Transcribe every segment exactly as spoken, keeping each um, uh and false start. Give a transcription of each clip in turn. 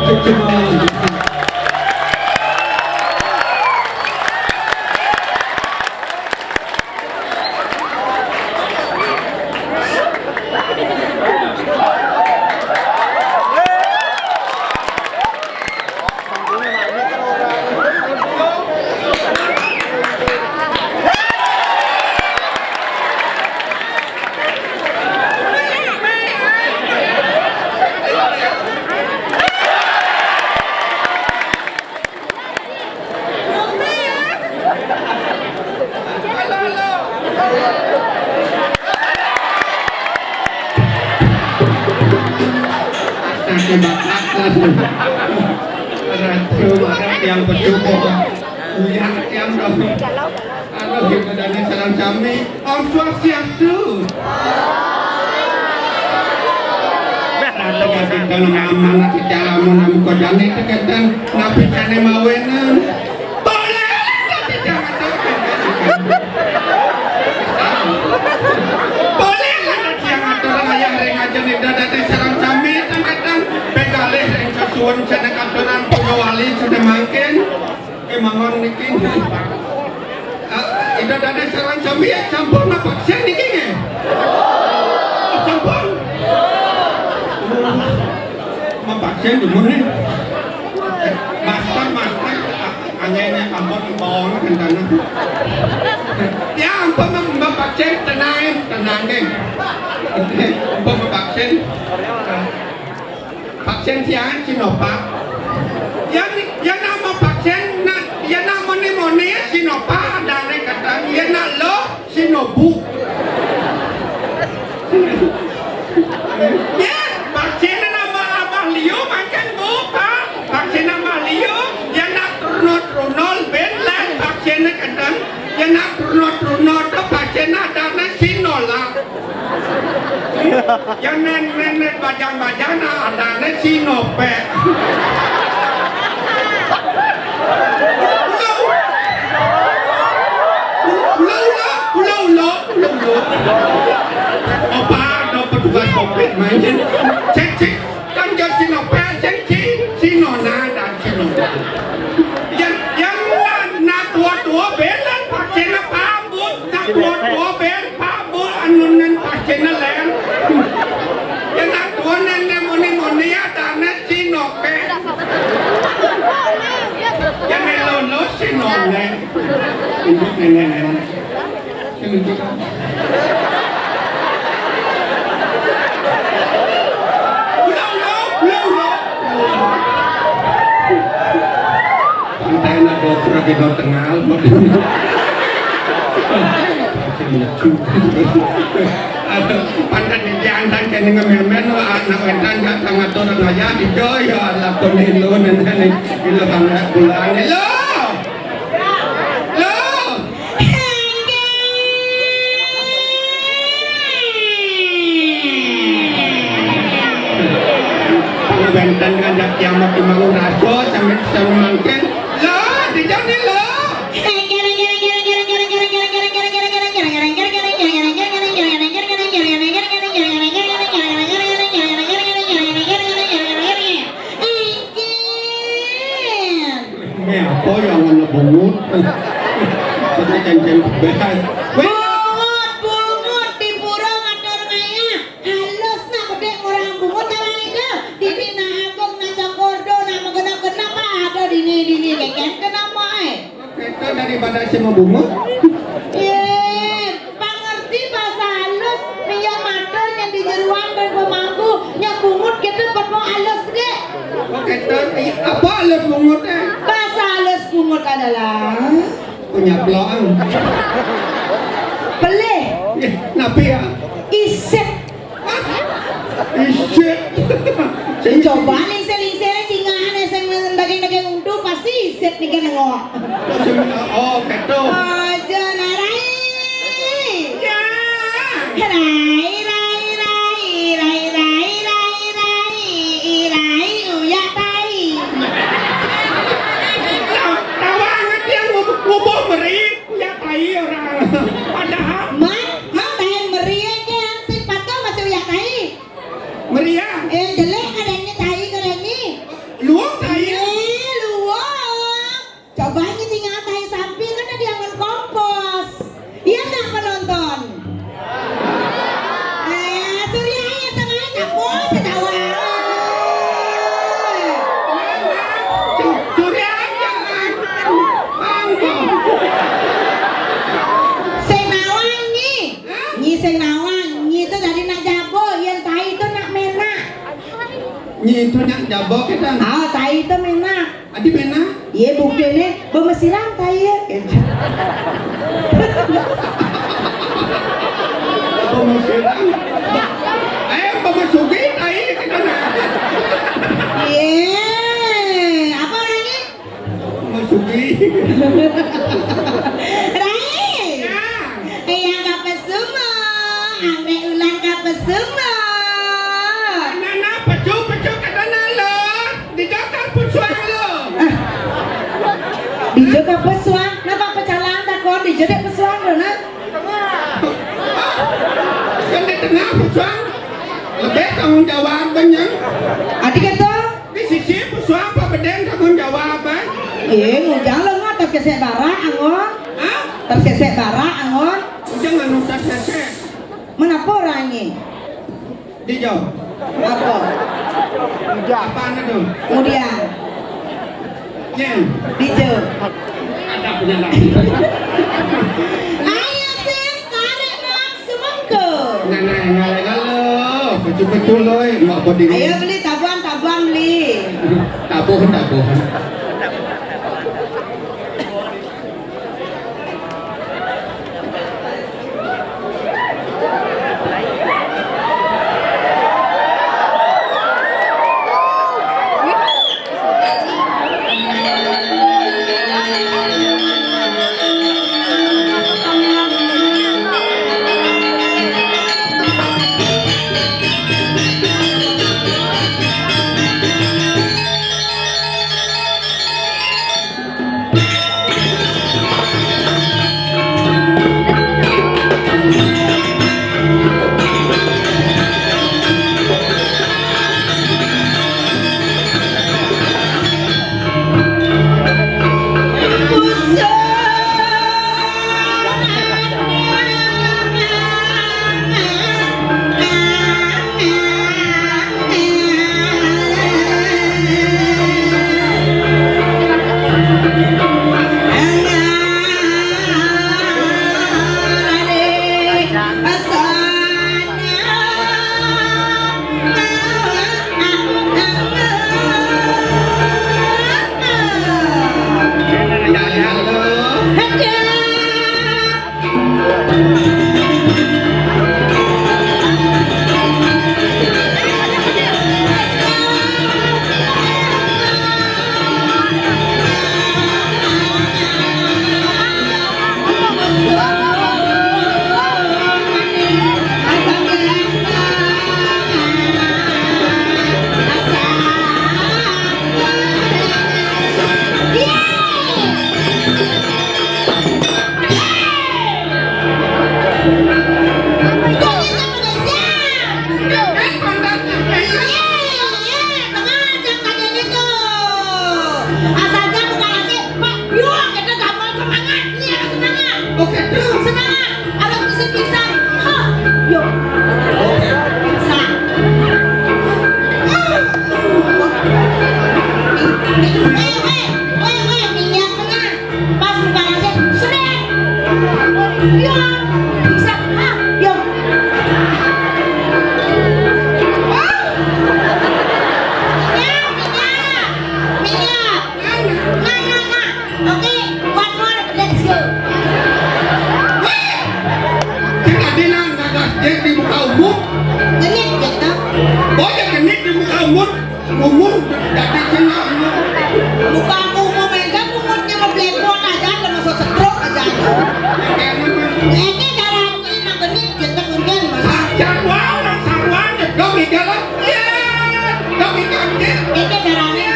Kakek bakat lah. Ratu bakat yang bersyukur. Uyak yang dong. Aduh, kita dari sareng sami. Om Swastiastu. Ratu kasih dalam amanah di dalam namun kodane teketan napi kane mawenan. Boleh, tapi jangan. Boleh kan yang atur ayah ring aja nih, dadate sareng sami kadang-kadang pegalih ring sesuwun sene katuran punya wali sene mangkin. Oke, mangon niki. Ah, ida dade sareng sami ya sampun mapaksa niki nggih. Oh, sampun. Mapaksa demen nih. Master, master, angene ampun bawang kendana. Ya ampun, Mbak Pak Cen, tenang, tenang, geng. Ampun, Mbak Pak Cen. Pak Cen sian, Sinopak. Ya, ya nama Pak Cen, na, ya nama ni moni, Sinopak, ada ni kata, ya nak lo, Sinobu. Ya, Pak Cen nama Abah Liu, makan bu, Pak. Pak Cen nama Liu, ya nak turno-turno, ben lah, Pak Cen kadang, ya nak turno-turno, tu Pak Cen ada ni Sinola. Yang nen, nen, nen, bajang-bajang, nah, ada nen si Nope. Ulo, ulo, ulo, ulo, ulo, ulo. Apa ada petugas covid main? Cek, cek. Kan jadi si Nope, cek, cek. Si Nona dan si Nona. Yang, yang nak, nak tua-tua, belan pakai nak pambut. Nak tua-tua, ben Pak Bu, anu nen pacen len. Ya nak tua nen nen moni moni ya dane si noke. Ya nen lolo si none. Ini nenek nenek. Ini kita. Ulo, ulo, ulo, ulo. Entah enak dokter di tengah. Aduh, pantat diantan kene ngemen-men, anak wedan gak sangat orang aja, dijo, ya Allah, pemilu, nenek, ilo, anak bulan, ilo. Lo. Benten kan dak kiamat di mangun raso, sambil, sambil mangkin. Lo, dijo, nih, lo. Ini apa yang ana bungut? Kok kenceng banget. Bungut, bungut di pura matur ngayah. Alus nak bedek orang bungut orang itu. Dini nak agung nak cangkordo nak menggenap-genap ada dini, dini keken kenapa eh? Kita daripada semua bungut. Eh, pangerti bahasa halus, minyak matur yang di jeruan dan pemangku, nyak bungut kita perlu halus gede. Oke, ter, apa halus bungut eh? Bahasa halus bungut adalah punya peluang. Pelih. Eh, napi ya? Isip. Isip. Coba lingsir-lingsir cingahan sing daging-daging untu pasti isip nih kan nengok. Oh, keto. Aja narai. Ya. Rai, rai, rai, rai, rai, rai, rai, rai, uyak tai. Tahu, tahu banget dia ngubah, ngubah meri. Uyak tai orang. Padahal Mang, mang tahan meriah ke yang sing patuh masih uyak tai. Meriah. Eh, jelek adanya tai kerani. Lu Itu nyak jabok kita. Ah, tai itu mena. Adi mena? Iya, buktinya bemesiran tai ya. Bemesiran. Eh, bemasuki tai kita nah. Iya, apa orangnya? Masuki. Rai. Ya. Eyang kapesuma. Anggrek ulan kapesuma. Nana, pecu, pecu, kata nalo. Di belakang pesuang lo. Ah. Di belakang pesuang. Napa pecalang takon? Di belakang pesuang lo, nah. Kan di tengah pesuang. Lebih tanggung jawab banyak. Adi kata? Di sisi pesuang apa bedeng tanggung jawab, eh? Eh, ngujang lo nggak terkesek bara, Angon? Hah? Terkesek bara, Angon? Ngujang anu terkesek. Mengapa orangnya? Di jauh. Apa? Apa anu tu? Kemudian. Nyen. Di jauh. Ada punya lah. Ayo, sis, tarik, Bang. Semangkuk. Nah, nah, nah, nah, lo. Betul-betul, lo, eh. Mak bodi. Ayo beli tabuan, tabuan beli. Tabuh, tabuh. Asal dia bukan lagi, Pak, yo, kita gampang semangat, nih, harus semangat. Oke, tuh. Semangat, harus bisa pisan. Hah, yo. Oke. Bisa. Eh, eh, eh, eh, eh, minyak tengah. Pas buka nasi, seret. Yo, bisa. Hah, yo. Hah? Minyak, minyak. Minyak. Nah, nah, nah. Oke, one more, let's go. Weh! Sing adi nang gagas jek di muka umum. Genit, jek, toh? Oh, ya genit di muka umum. Umum, jadi sing umum. Muka umum aja, umurnya mau blepon aja, udah masuk stroke aja. Ini darahnya nang genit, jek, toh, kemudian, Mas. Sarwa, orang sarwa, jedong di dalam. Ya, jedong di dalam. Ini darahnya.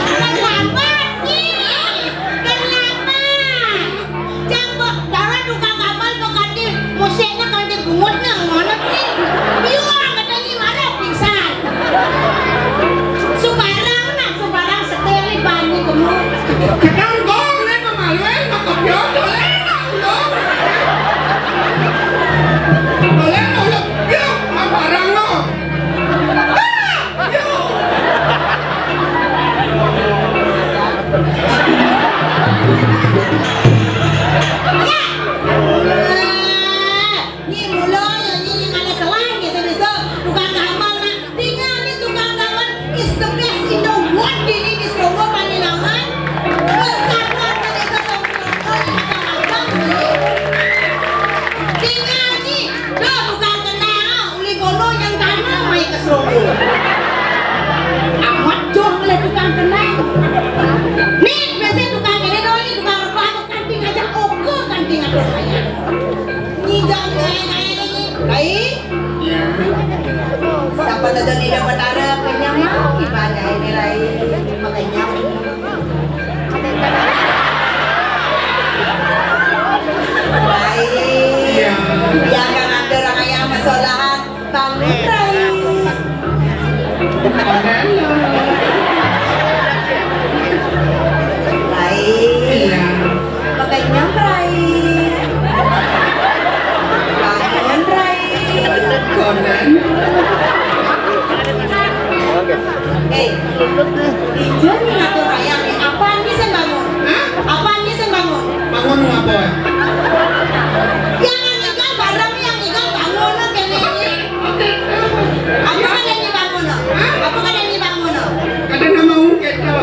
Terlambat, Nyi. Terlambat. Jam ba-, bara tukang gamal maganti musiknya, ganti bungut nang mana, Nyi? Biar katanya marah pingsan. Sembarang nah, sembarang setel di bani kamu. Kadang gong, eh, pemaluin, makapyo, boleh nggak, ulo? Boleh nggak, ulo? Yuk, mabarang, no. Nyi mula ya, nyi, nyi kada salah, nyi, bisa-bisa tukang gamal, nak. Tinggal ni tukang gamal is the best in the world, ini di Selongo Paninangan. Bersama mereka semua, nyi, abang-abang, nyi. Tinggal ni, dah tukang kenang, uli bono yang tanam, mai ke Selongo. Amat jong oleh tukang kenang. Ni, biasa tukang kenang, ni tukang rupa, kanti ngajak oke, kanti ngatur mayat. Nyi jam ngai-ngai ni. Rai? Iya. Sapa tadi ni dapat arep kenyang mau ibadah ini, Rai? Makenyang. Rai. Iya. Biar kan ada orang ayam masolahan. Bangun, Rai. Bangun, Rai. Iya. Makenyang, Rai. Bangun, Rai. Bangun. Eh, ijo ni ngatur ayam ni. Apaan ni sing bangun? Hah? Apaan ni sing bangun? Bangun mau apa? Yang ngigal bareng, yang ngigal bangun, kene ni. Apa kada nyi bangun, no? Hah? Apa kada nyi bangun, no? Kada nama ungkit, no.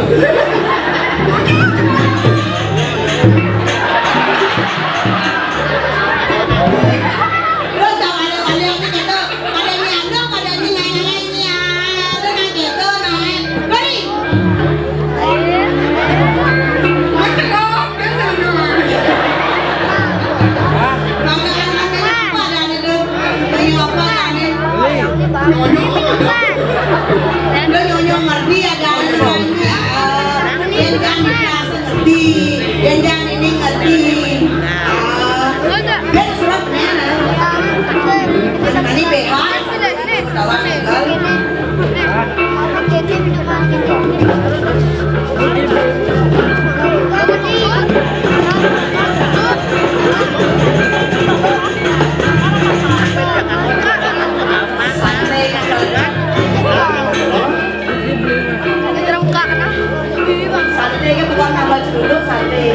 Terus, tahu ada-ada ni kata, kada nyi anu, kada nyi ngai-ngai nyi, ah, tu nang gitu, nang. Beri. Makan apa dah ni tu? Banyak apa dah ni? Nyonya. Nyonya ngerti ada ni. Yang jangan ngerti. Yang jangan ini ngerti. Ah, dia surat mana? Tadi B H. Kawan, kan? Santai, kan? Santai, kan? Bukan tambah dulu, santai.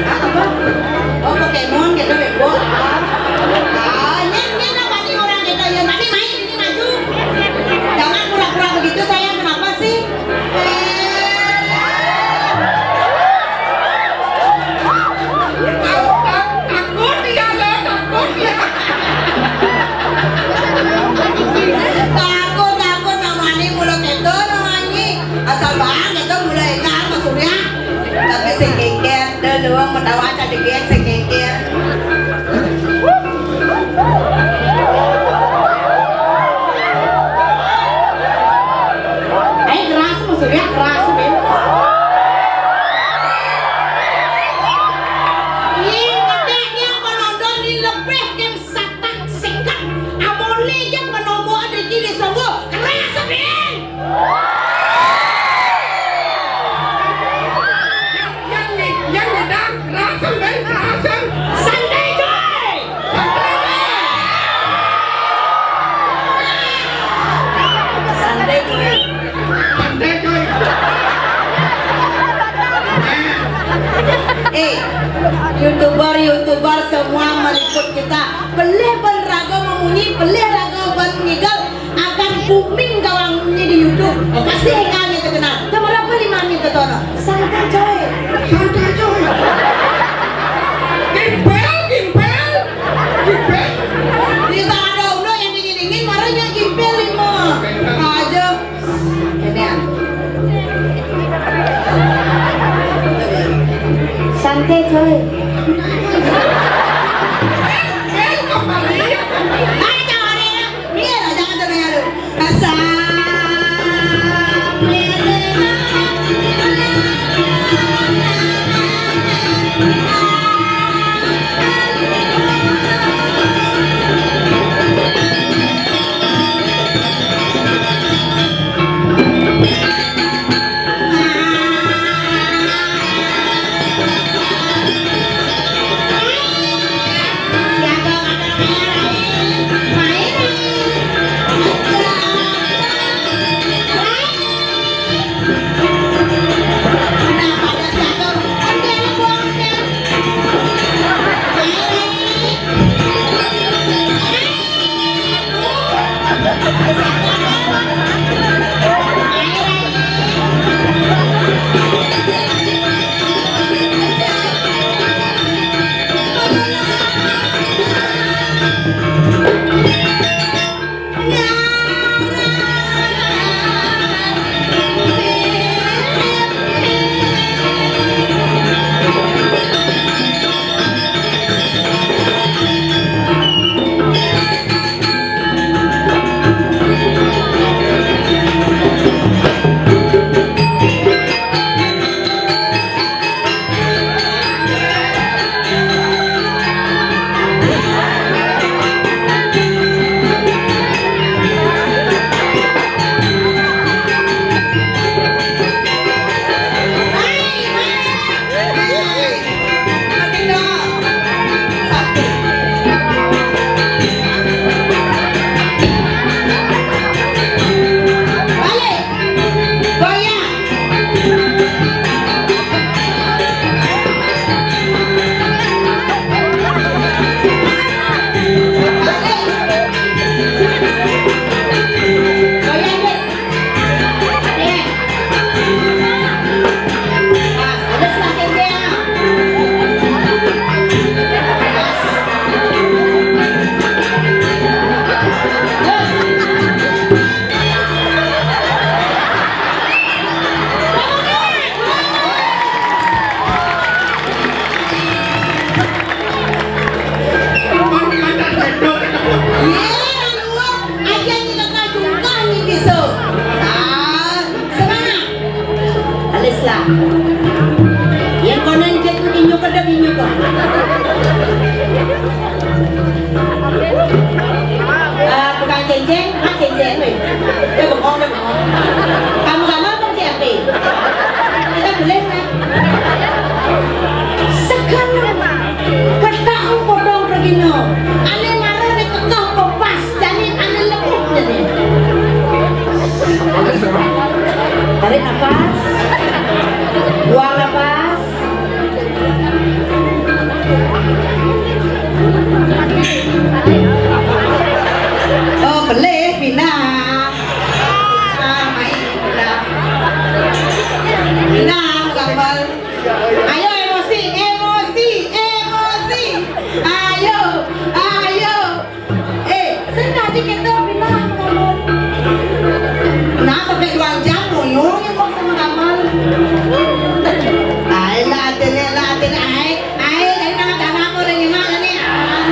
Ah, apa? Oh, Pokemon gitu, bego. Ah. Ah, nyen, nyen, apa nih orang gitu? Ya, tadi main. Ini maju. Jangan pura-pura begitu, sayang. Kenapa sih? Takut dia, lo, takut dia. Takut, takut, namanya mulut itu, namanya. Asal bang, itu mulai enggak, Mas Surya. Tapi sing kéngkér, dah luang metawa aja dikit, sing kéngkér. Eh, keras, maksudnya keras, Ben. Ih, pedenya penonton ni lebih kem satang sekat. Amone je penombo ada di Songo. Keras, Ben. Yang, yang, yang nyedang, kerasem, Ben, kerasem. Santai, coy. Santai, coy. Santai, coy. Santai, coy. Eh, YouTuber, YouTuber semua meliput kita. Pelih ban raga mamunyi, pelih raga ban ngigal, akan booming gawangnya di YouTube. Oke. Pasti enggaknya terkenal. Nomor berapa lima nih, Tono? Santai, coy. Santai, coy. Gimpel, gimpel, gimpel. Bisa ada ulo yang dingin-dingin, marahnya gimpel, lima. Aja kita tak jumpa nih besok. Ah, semangat. Alis lah. Yang konon jatuh di nyukur dan di nyukur. Ah, bukan ceng-ceng, ah, ceng-ceng, weh. Dia bengong, dia bengong. Kamu gak mau, Bang, C R P? Kita boleh, kan? Sekarang, kata aku potong begini. Ane marah, ane kekeh, pepas. Jani ane lepuk, jani. Tarik nafas. Buang nafas. Oh, pelih, pindah. Ah, main, pindah. Pindah, gambar. Ayo, emosi, emosi, emosi. Ayo, ayo. Eh, sing tadi kita pindah, gambar. Nah, sampai dua jam, nuyung, ya, kok sama gambar. Ayo lah, atene, lah, atene, ayo. Ae, dari tangan-tangan aku udah nyemak nih. Ah.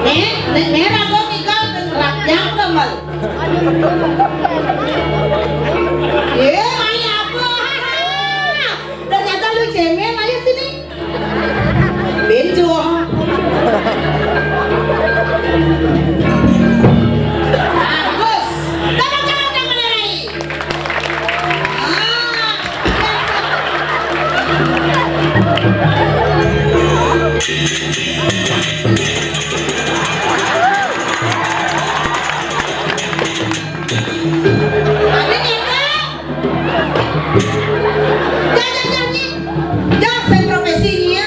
Nek, nek, nek, aku nikah udah serat jam, Kamal. Ye, ayo apa? Ternyata lu cemen, ayo sini. Bejo. Bagus. Tepuk tangan, Kak Menerai. Ah. Ada nyetel? Jangan, jangan, jangan. Jangan, saya profesinya.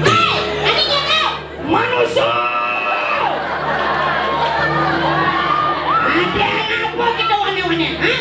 Hei, ada nyetel? Manusia! Ada apa kita wane-wane, ha?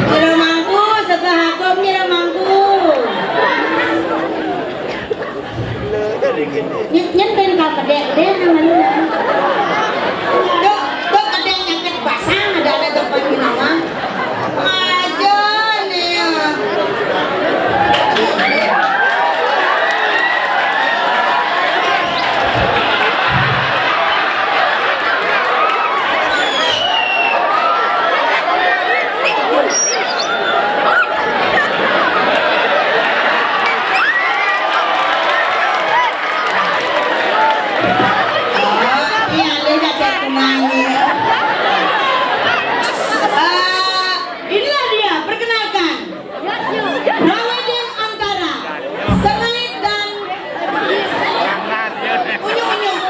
Ngira mangku, setengah hukum ngira mangku. Nyén, nyén ben ka pedek deh namanya. Dok, dok ada nyakit basang ada ada tempat ginawa. Aja nih. Inilah dia, perkenalkan. Raweden antara Sengait dan Unyuk-unyuk.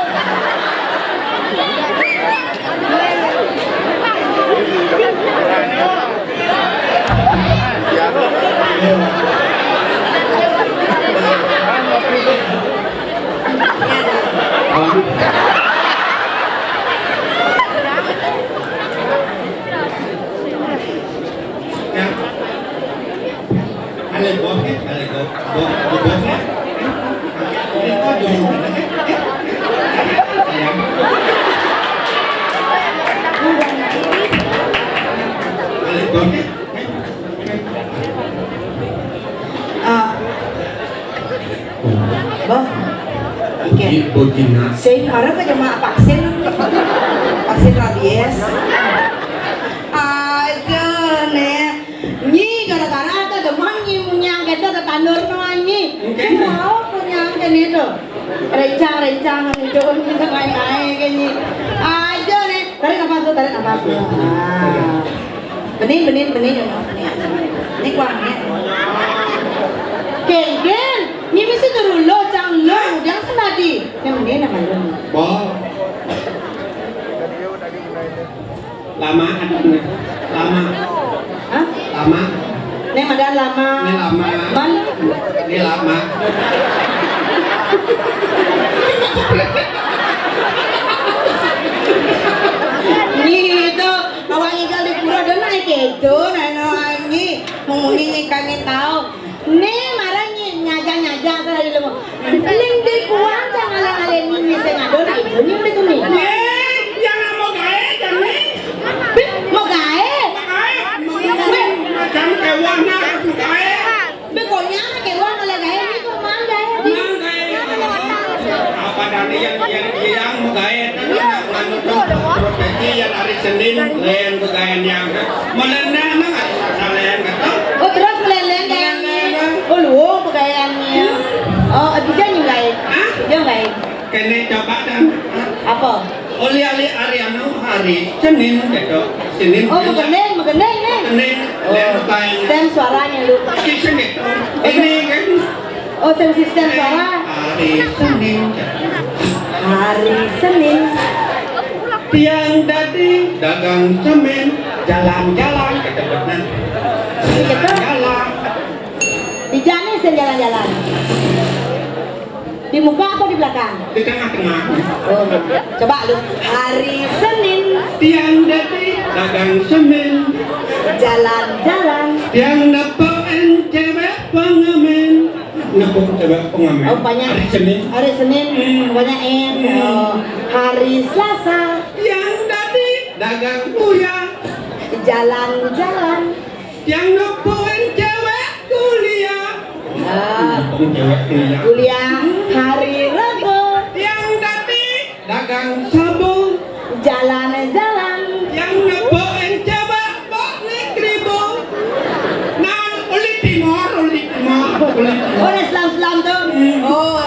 Ya. Ada bosnya, ada bos, bos, bosnya. Ini kok dulu. Ada bosnya. Ah. Boh. Oke. Bojina. Sing orang aja mah vaksin. Vaksin rabies. Aja nih. Nyi gara-gara ada demen nyi munyang gitu ada tandur no nyi. Oke. Mau munyang kan itu. Rencang-rencang itu kita main-main kan nyi. Aja nih. Tarik nafas tuh, tarik nafas tuh. Ah. Bening, bening, bening, bening. Ini kuahnya. Kengken, ini mesti dulu lo, cang lo, udah senadi. Yang bening nama lo. Bah. Lama, ada bener. Lama. Hah? Lama. Ini ada lama. Ini lama. Man? Ini lama. Ini itu. Awak ngigal di pura dan naik itu, naik no anyi, mengunyi nyi kami tahu. Nih, marah nyi, nyajang-nyajang sana di lemu. Ling di kuat, jangan ngalih-ngalih nyi, nyi sing ado, naik itu, nyi udah tuh, nyi. Nyeh, yang mau gae, jangan. Beh, mau gae? Mau gae. Weh. Macam kewan, nah, mau gae. Be konyang ke wong oleh gae ni kok mang gae. Mang gae. Apa dani yang, yang, yang mau gae? Kan anak manut profesi yang hari Senin, lain begaean yang. Malah nang, nang, ada lain kata. Oh, terus lain-lain gae ni. Oh, luwung begaean ni. Oh, abis ni gae. Hah? Dia gae. Kene coba dan. Apa? Oli ali Ariano hari Senin gitu. Senin. Oh, begeneng, begeneng nih. Senin. Oh, lain kain. Sistem suaranya lu. Sistem gitu. Ini kan. Oh, sistem, sistem suara. Hari Senin. Hari Senin. Tiang dadi dagang semen, jalan-jalan ke depan. Gitu. Jalan-jalan. Di jalan sing jalan-jalan. Di muka apa di belakang? Di tengah-tengah. Oh, coba lu. Hari Senin. Tiang dadi dagang semen. Jalan-jalan. Tiang nepukin cewek pengamen. Nepuk cewek pengamen. Oh, banyak. Hari Senin. Hari Senin. Hmm. Banyak, eh. Hmm. Oh, hari Selasa. Tiang dadi dagang kuya. Jalan-jalan. Yang nepukin cewek kuliah. Ah. Nepukin cewek kuliah. Kuliah hari Rebo. Yang dadi dagang sabu. Jalan-jalan. Yang nepukin cewek bok nek ribu. Nah, uli timur, uli timur, uli timur. Oh, ada selam-selam tuh. Hmm. Oh,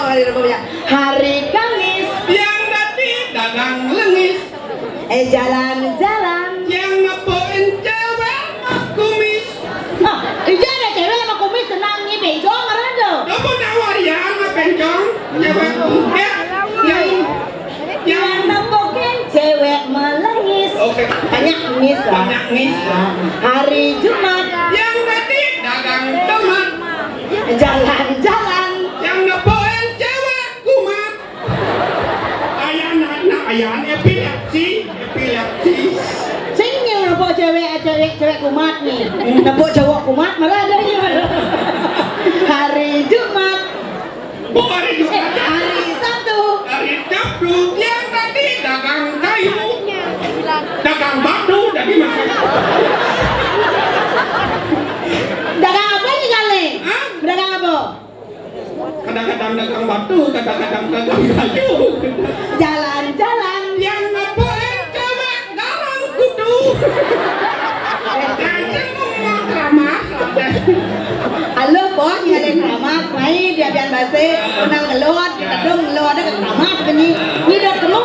Banyak ngis, ah. Banyak ngis, ah. Hari Jumat. Yang tadi dagang tomat. Jalan-jalan. Yang nepukin cewek kumat. Ayah anak, ayah epilepsi, epilepsi. Sing nepuk cewek, cewek, cewek kumat nih. Nepuk cowok kumat, malah ada yang hari Jumat. Oh, hari Jumat. Eh, hari Sabtu. Hari Sabtu, yang tadi dagang kayu, dagang batu, jadi makan. Dagang apa nih, Kale? Hah? Dagang apa? Kadang-kadang dagang batu, kadang-kadang dagang kayu. Jalan-jalan. Yang nepukin cewek garang kutu. Jangan ngomong keramas. Halo, Bos, ngalih keramas, mai dia pian base, menang ngelot, tedung ngelot, ada keramas, benyi, ngidot kemu.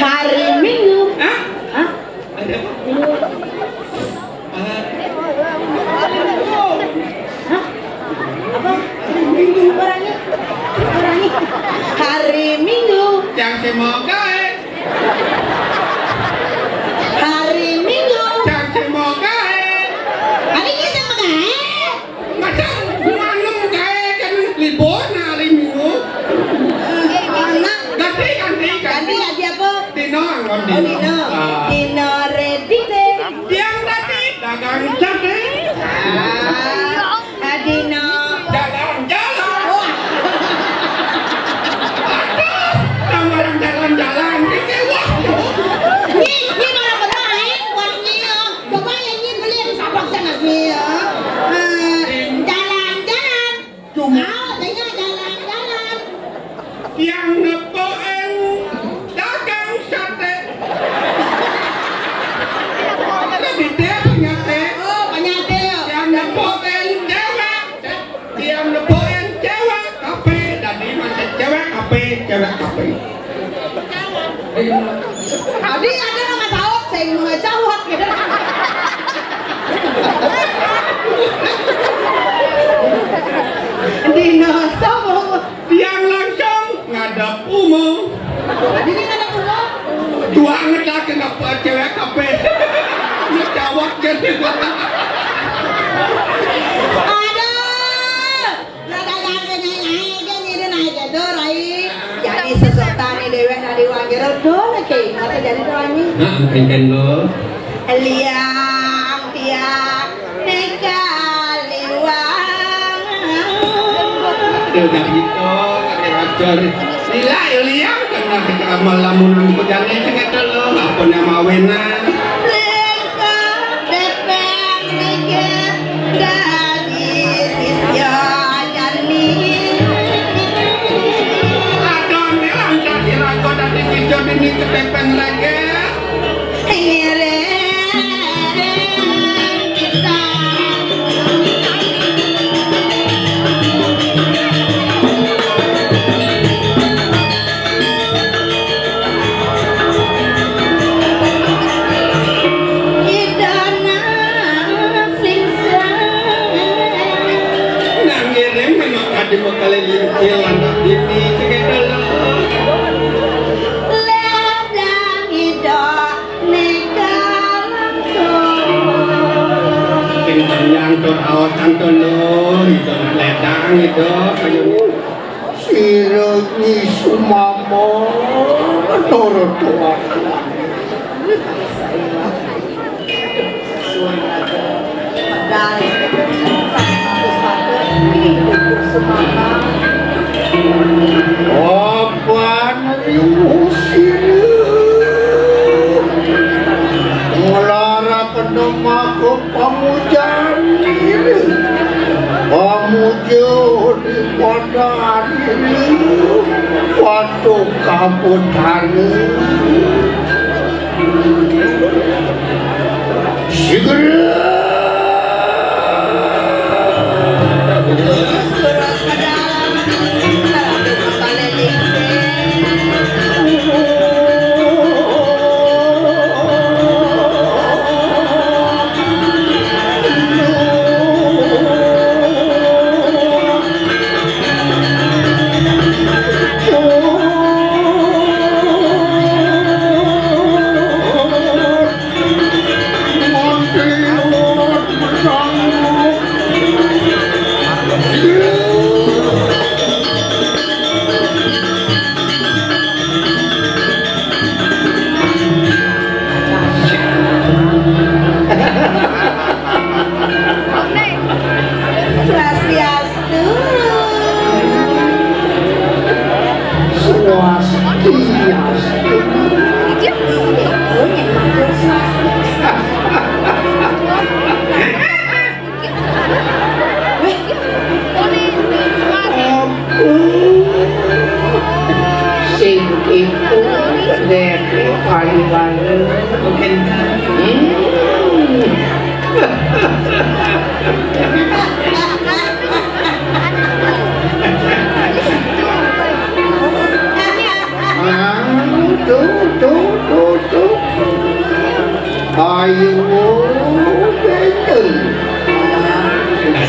Hari Minggu. Hah? Hah? Ada apa? Hah? Apa? Orangnya? Orangnya? Hari Minggu. Yang semoga, eh. Hari Minggu. Yang semoga, eh. Hari ini sama gae. Macam malam gae kan libur, nah, hari Minggu. Anak. Ganti, ganti, ganti. Ganti aja apa? Dino, anggon. Oh, Dino. Dino. Ah. Dino ready deh. Yang tadi dagang sate. Ah, Dino. Jalan-jalan. Wah. Aduh, tambah orang jalan-jalan. Ini wah. Ini, ini malah benar, eh. Wah, ini, oh. Coba ya, ini beli sabak sana sini, ya. Eh, jalan-jalan. Cuma. Ah, tanya jalan-jalan. Yang nepukin dagang sate. Lebih dia penyate. Oh, penyate, ya. Yang nepukin cewek. Yang nepukin cewek kafe. Jadi macam cewek kafe, cewek kafe. Adi ada nama saut, sing mengejawat. Dino sobo. Tiang langsung ngadep umum. Adi ini ngadep umum. Juang tak kenapa cewek kafe. Ngejawat jadi. Aduh. Nah, kagak ada naik-naik, dia ngider naik itu, Rai. Jadi sesuatu nih dewek dari Wangir, udah lagi. Masa jadi tuh, Ani? Nah, kengken lo. Liang, tiang, neka, liwang. Dia udah gitu, kakek ajar. Lila, ya, liang, kena kita malam menang, kejadian, kena tolong, apa nama wena? Neka, depeng, neka. Dadi sisya jani. Adon ilang dadi raga dadi sisya dini kepepen rege. Ngiring kita. Nang ngiring meno kadi makale lingkil anak dini, cekek dulu. Ledang ido neka langkung. Sing panjang tur aosan tur, Lur, ido ledang ido, ayo. Sira Nyi Sumama nurut tuan. Medal. Sumama. Apan riwuh sira. Nglarang kena maka pamujan diri. Pamuja di padan diri. Patuh kabutane. Segera. Ayo, betul.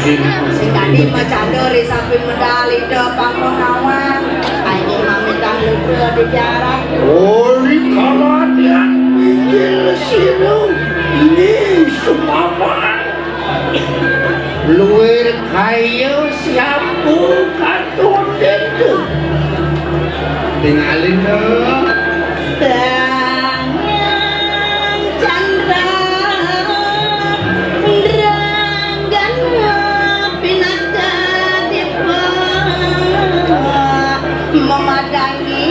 Sing tadi mah cador, sapi medal itu panggung awang. Ayo, mami tang lupa di jarak. Oli kaladian mikir sinu ini semaman. Luir kayu siapu katutin. Tingalin dong. Tangan candra ranggana pinaka dipa memadangi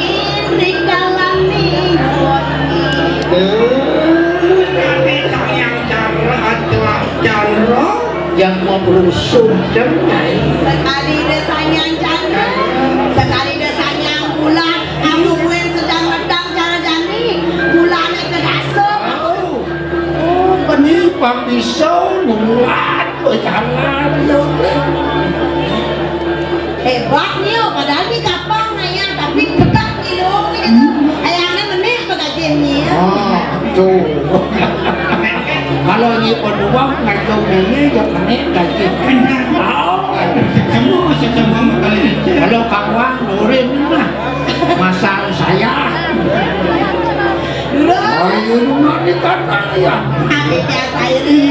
di kalami wengi. Eh, kami sang yang candra adalah candra yang mau berusung dan naik. Sekali desanya candra, sekali desanya bulan, kamu bulan sedang medang cara jani, bulannya kedasuk. Oh, beni pang bisa nuat bejalan. Hebat nih, oh, padahal di kapang naya, tapi tetap ngilu gitu. Ayahnya meneh begajih nih. Oh, tuh. Kalau ini penuang ngaco ini ya meneh gaji. Oh. Semua, semua kali. Kalau kawan nurin mah masang saya. Ayo, rumah di kanan ya. Hati biasa ini.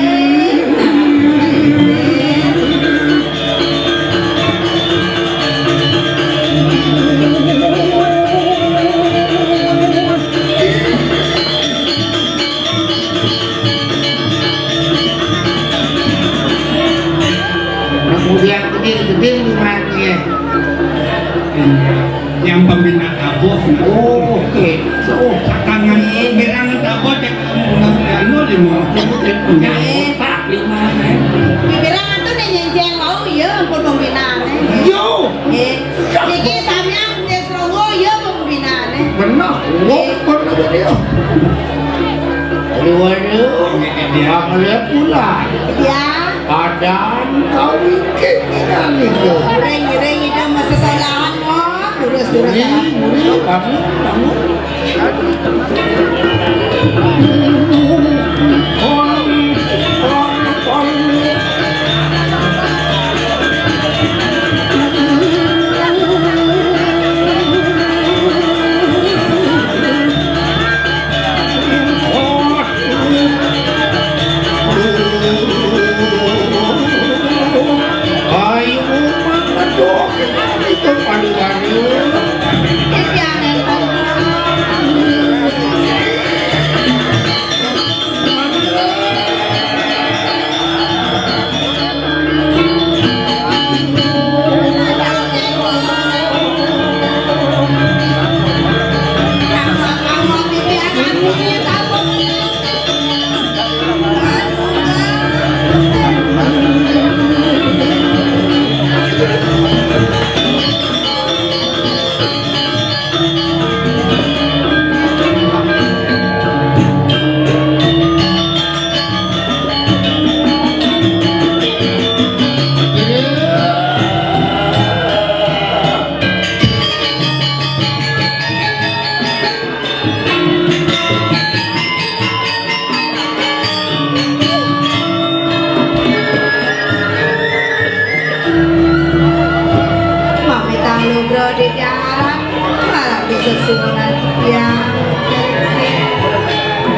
Kemudian gede-gede rumahnya. Yang pembina tabuh. Oh, oke. Oh, tangan bilangan tabuh cek anu di mau. Yang kotak lima. Bibilang atuh nih nyenceng wau, iya, ampun pembinaan. Yo. Nggih. Niki sampeyan Srongo, iya, ampun pembinaan. Benar. Wong pun ada dia. Aduh, aduh. Dia ngeliat pula. Iya. Adan kau wingkit nginan itu. Ring, ring, itu masih sekolahan, wong. Terus, terus. Muri, muri, bangun, bangun. Ayo, Mak, aduh, itu paling baru. Pamit anugrah di darat, malah bisa suara yang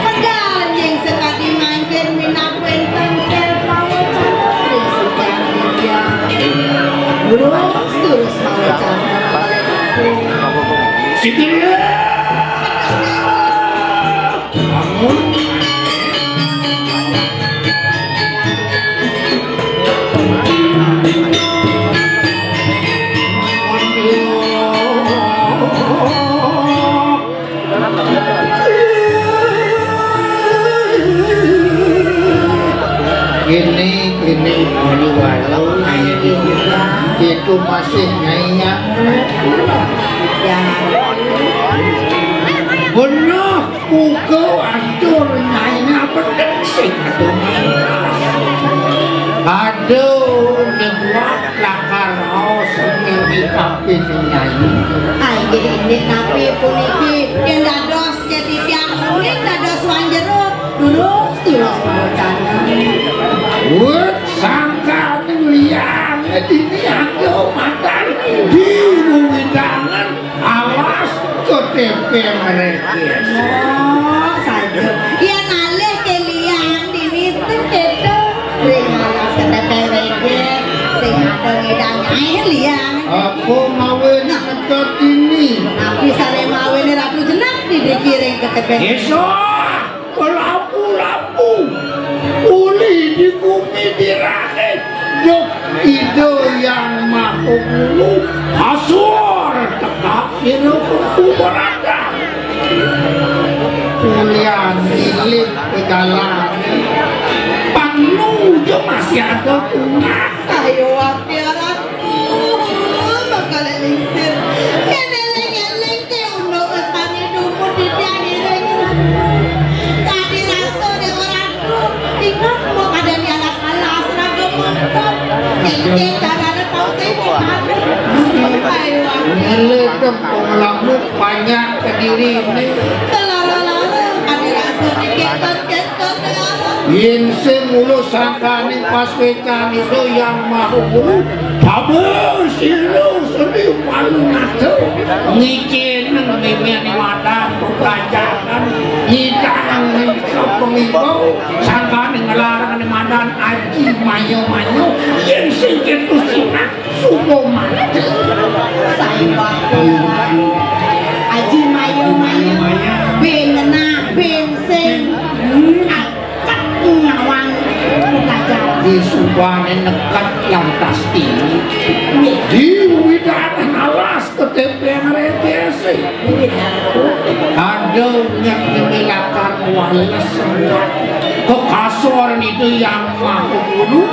pedal yang sekali mangkin minat wenten kel mau cari sejarah. Terus, terus mau cari. Itu dia. Bangun. Ini, ini, ini, walau itu masih nyayang. Ya. Bener. Uga ancur nyaina bener sing adoh. Aduh, nyuwun lakar raos niki kaping nyai. Ah, inggih, inggih, napi puniki? Yen dados, yen titiang mungkin dados wanjero, durus, durus. Wit sangkaning liyané dini ada madan di wewidangan alas K T P Mreges. Oh, saja. Yén alih ké liyang dini ten kéto. Ring alas K T P Mreges, sing ada ngedang ae liyang. Apa mawé ngetot ini? Napi sané mawéné Ratu Jenak didiki ring K T P? Isa, kelapu-lapu. Uli di bumi dirahe. Duh, Ida Yang Maha Guru, kasur tekap sira kuku berada. Ulian ilit pegalan. Pangnu jo masih ada tungah. Ayo, Ati Ratu, bakal lingsir. Yen eling-eling ke unduk lestari dumun di tiang iring. Kadi rasa Dewa Ratu, ingat mau kada di alas-alas raga montor. Cengkeh carane tau sing gimana. Ayo, Ati. Ngeledek pengelamuk banyak kediri ini. Kelara-lara, kadi rasa diketot-ketot, ya Allah. Yen sing ngulus sangkaning pas wecan itu Yang Maha Guru, babe sira seri palu ngatur. Ngicin mimine madan pelajaran, ngidang sapa ngimbau, sangkaning ngelarang madan aji mayo-mayo, yen sing ketus sinah. Suko mati. Saé waktu Aji mayo-mayo, ben ngenah, ben sing, hmm, akad nyawang pelajaran. Di subane nekat lantas tinggi. Di widan alas K T P N R T S. Ada nyak nyemilakan wales semua. Kekasoran itu yang maha guru.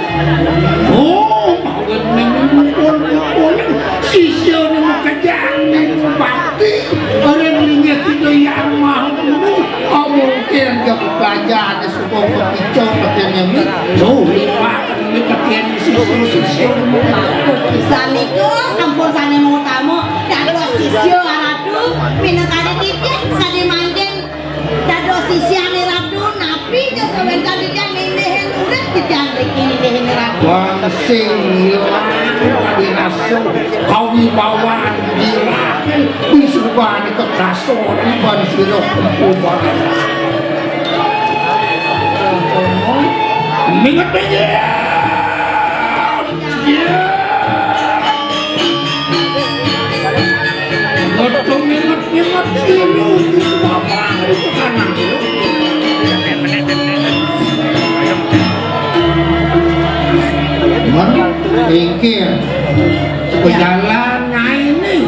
Oh, mawit minggu kumpul-kumpul. Sisya ni makejang ni bakti. Orang linya kita yang maha guru. Oh, mungkin dia belajar di sebuah kepicau, katanya ni. Tuh, lipat. Sanika sampun sane mau tamu dados sisya Ratu, minangka titih sane mangkin dados sisyane Ratu, napi ja sawentan titiang nindihing urip titiang mriki nindihing Ratu. Wangsit ilang kabinasa kawibawan bilah bisuban kekason iban sira kumpul. Minget-minget. Godhong inget-inget silu, bapak itu kanan. Mengkir. Pejalan ngaini.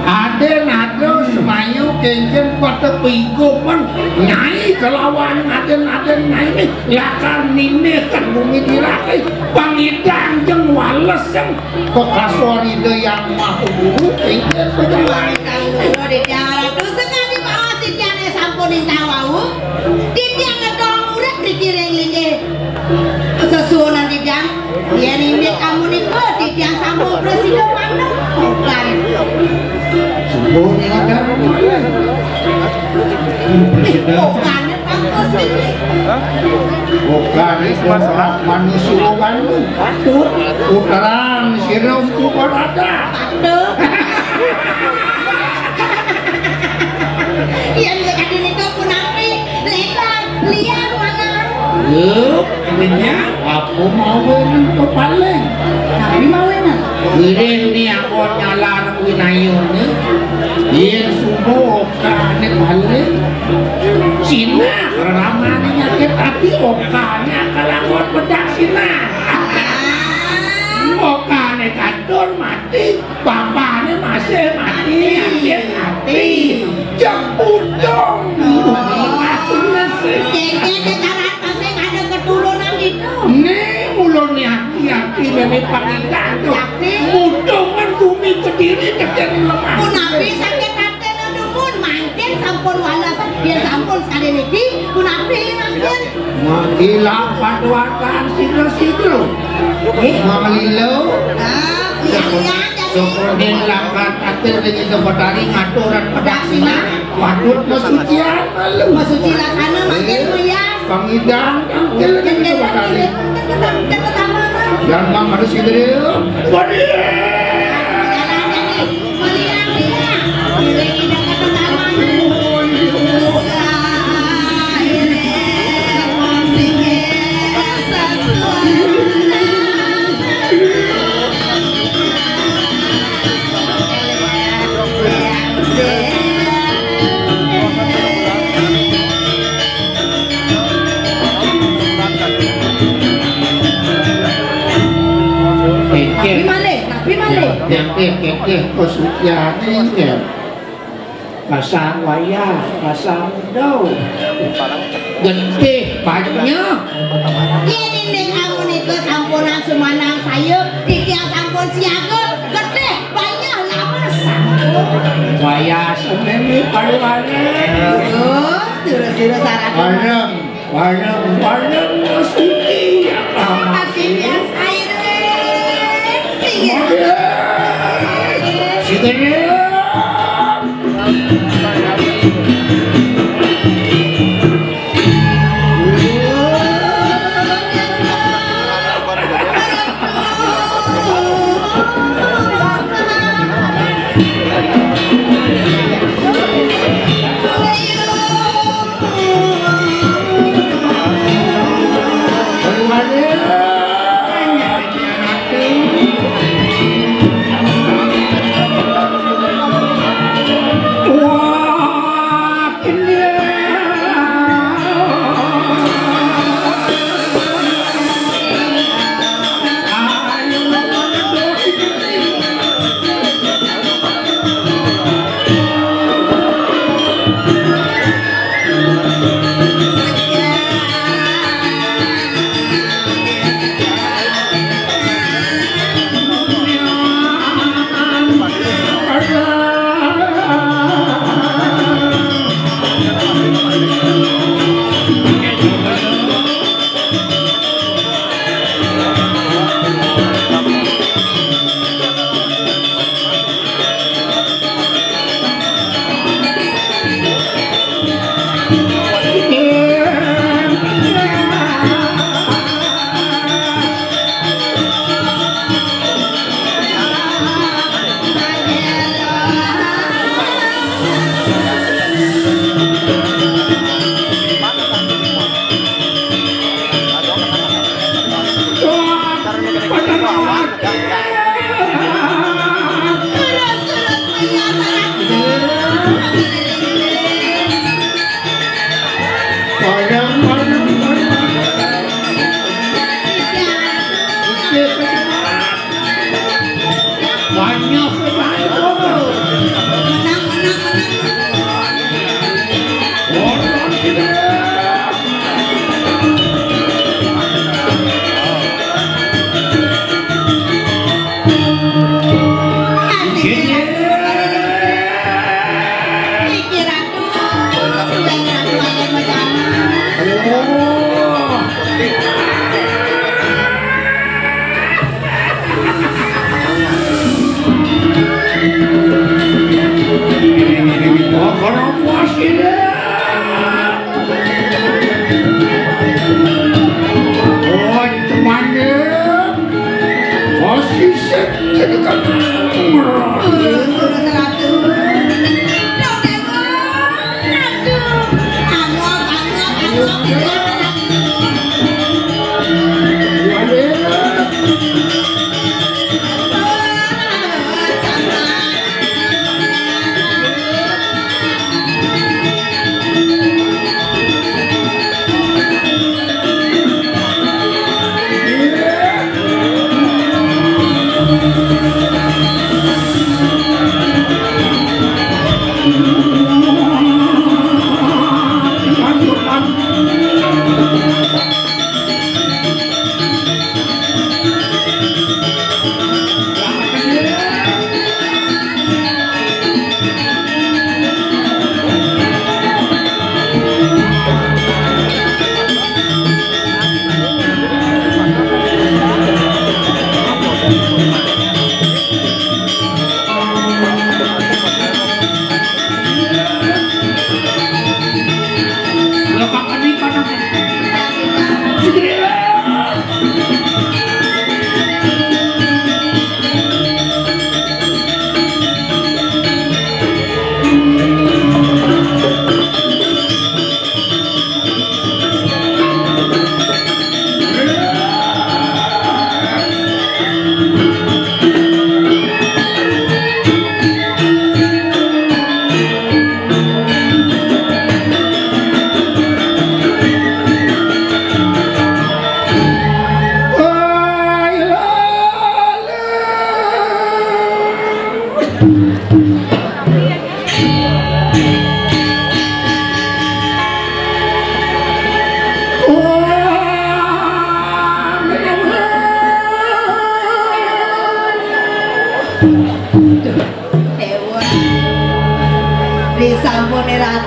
Aden ada semayu kencen pada pingkuman. Nyai kelawan aden-aden ngaini. Lakar nindihken bumi dirahe, pangidang jeng wales jeng kekasuan Ida Yang Maha Guru, inggih pejalan. Kang Guru, Ditya Ratu, sekadi pawas titiang sampun indah wau, titiang ngedol urip mriki ring linggih sesuunan titiang. Yen indik amunika, titiang sampun prasida manut. Bukan. Sampun indah. Bukan. Bukan itu manusia wanu. Patut. Putrang sira Empu Barada. Patut. Yen sakadi nika punapi, lebar, liar, mangan. Lho, apa mau nang kepaling? Tapi mau enak. Wiring ni aku nyalar winayone. Yen subuh Okane balik. Sinah, ramane nyakit ati, okane akal anggon bedak sinah. Okane katur mati, bapane masih mati, yakin ati. Jempudong. Aku nasi. Kengkene karat masih ada keturunan itu. Ning ulun yakin, yakin meme pangidan tuh. Yakin. Mudungan bumi kediri, kediri lemah. Punapi sakit hati. Dumun mangkin sampun wales, yen sampun sakadi niki, punapi mangkin? Manggilah paduatan sidro-sidro. Eh? Manglilo. Ah, lian-lian jadi. Sukundin lakat atur ring Ida Betari ngaturan pedaksina. Pedaksina. Patut masucian malu. Masuci laksana mangkin merias. Pangidang, tangkil lagi kita bakal. Yang mang harus kita dia. Waduh. Tapi malih, tapi malih. Yang, yang, yang, yang, oh, Suciani, ya. Pasang wayah, pasang dau. Getih banyak. Yen indik amunika sampunang sumanang sayup, titiang sampun siaga, getih banyak lawas. Wayah semene paluane. Terus, terus, terus, sarana. Bareng, bareng, bareng, suci, ya, Mas. Hati biasa, ayo, deh. Iya. Suci.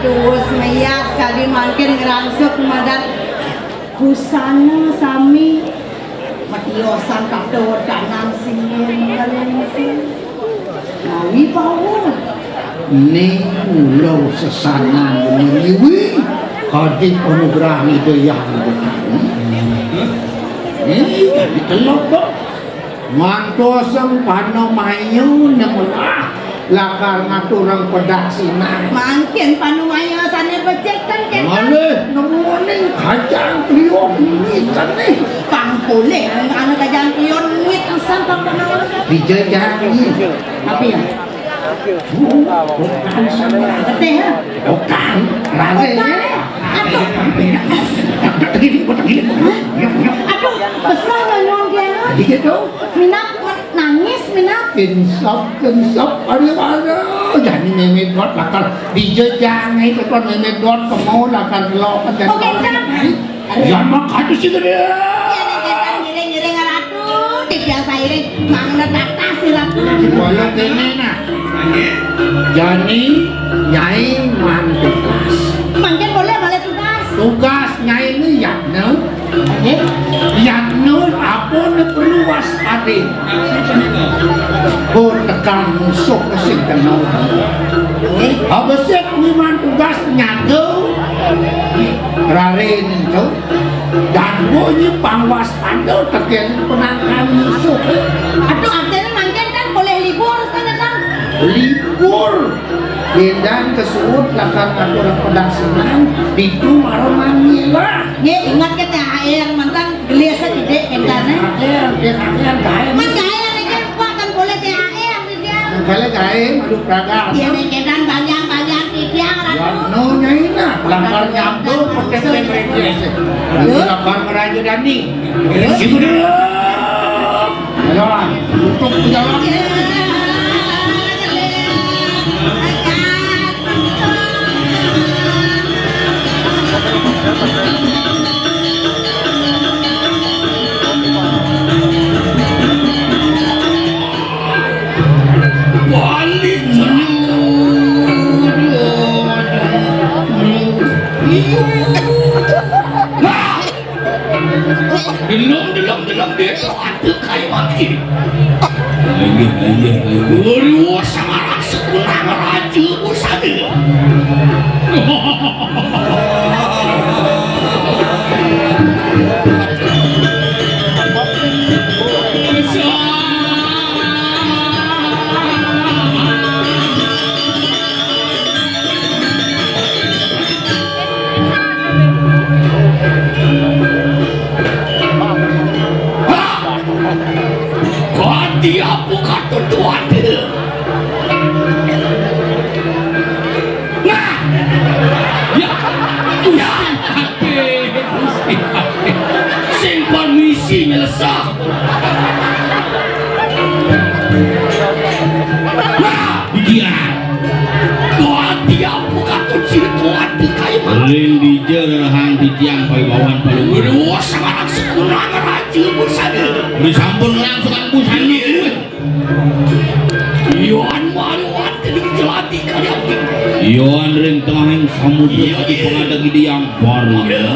Terus meyas kadi mangkin ngrangsuk madan busana sami matiosan kato wedanan singgih mengkalengsi. Nawi pawon. Ning kula sesanan menyuwi kadi panugrahan Ida Hyang Betari. Ning dadi telok kok. Ngantosang panamaya nemelah lakar ngaturang pedaksinan. Mangkin panamaya sane becik ten kenten. Malih nemuning kajang priyon ngitene. Pang polih anu kajang priyon ngit pisan pang panamaya. Dija jangi. Apa ya? Bukan sama. Getih ya? Bukan. Lagi. Bukan. Aduh. Aduh, besar bangun dia. Iya dong. Minat nangis, minat. Insap, insap, aduh, aduh. Jani Meme Dot bakal dijejang itu kan Meme Dot kemau lakar lok. Oke, Kang. Ya makanya sih gede. Iya, nek kita ngiring-ngiring ratu, tidak sairing mangda tatas si ratu. Kaya kene nah. Jani Nyai man tugas. Mangkin boleh balik tugas. Tugas Nyai ini yakna. Oke. Yakna apa ne perlu waspada. Bo tekan musuh sing kena. Oke. Habis kuwi man tugas nyaga. Rare ninjo. Dan bunyi pangwastanda tekén penangkan musuh. Aduh, artine mangkin kan boleh libur sana kan? Libur. Bendan kesuut lakar ngatur pedaksinan, ditu mara manila. Nggih, ingat ke T H R mantan gelis sedidik kendane. T H R, T H R gae. Man gae niki kuat kan boleh T H R. Kale gae madu praga. Yen kedan bagian-bagian titiang, Ratu. Ya, no, Nyai nah, lakar nyambung pakai mriki. Lagi lakar ngerayu dani. Sing udah. Jalan, tutup jalan. Balik. Nah. Delok, delok, delok, delok, aduh, kayu mati. Ayo, ayo, ayo. Waduh, sekarang sekolah raja pusaka. Kati apa kata tuan dia? Nah, ya, ya, Gusti, Gusti. Sing permisi nyelesah. Nah, dia. Kati apa kata ciri tuan dia kayu. Ring dija rerahang titiang paibawan palungguh. Waduh, sekarang sekurang raja busana. Ri sampun langsung busana. Yohan maruan tadi jelati kalian. Yohan ring tengahing samudra. Iya, kadi iya. Pengadeg Ida Hyang Baru. Iya.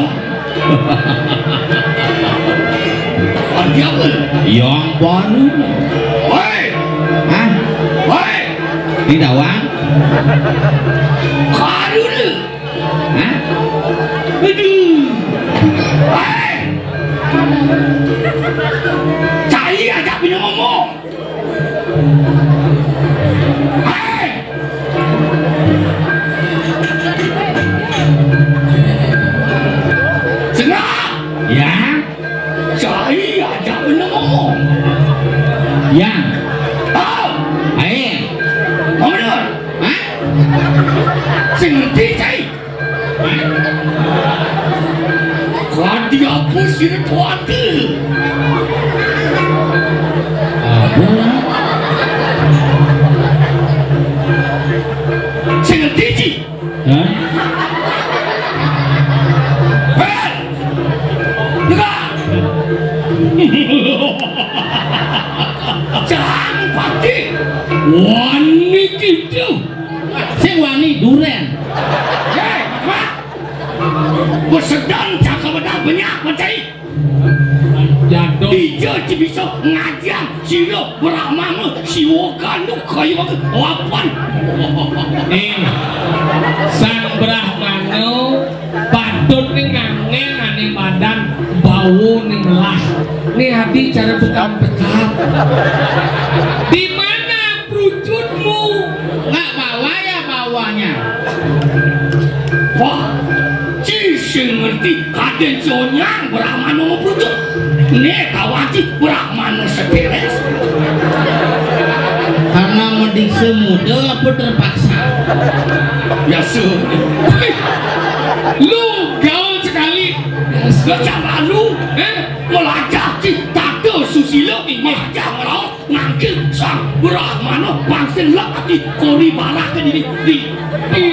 Arti apa? Hyang Baru. Woi. Hah? Woi. Di tawang. Baru ni. Hah? Aduh. Woi. Cai aja punya ngomong. Hei! Sengak! Ya? Cai aja bener ngomong. Ya. Tahu? Ae. Ngomong bener. Hah? Sing ngerti, cai. Kadi apa sira kuwate? Apa? Sing ngerti, Ci? Hah? Hei! Dengar! Jang pati! Wani kitu! Sing wani duren. Ya, Besedan cakep bedah banyak percaya. Jatuh. Dija ci bisa ngajang sira Brahmana Siwa Ganduk kaya apan. Nih, Sang Brahmana patut nih ngangen ane badan bawa nih melah. Nih adi cara tukang tekap. Di mana kerucutmu? Nggak bawa ya bawanya. Wah, ci sing ngerti kaden ci onyang Brahmana ngepucuk. Ne kawan ci Brahmana seberes. Karena mediksa muda apa terpaksa? Biasa. Lu gaul sekali. Gak cara lu, eh? Melajah ci tata susila, majah ngeraos. Nangkil Sang Brahmana pang selak ati kori barak ke diri di di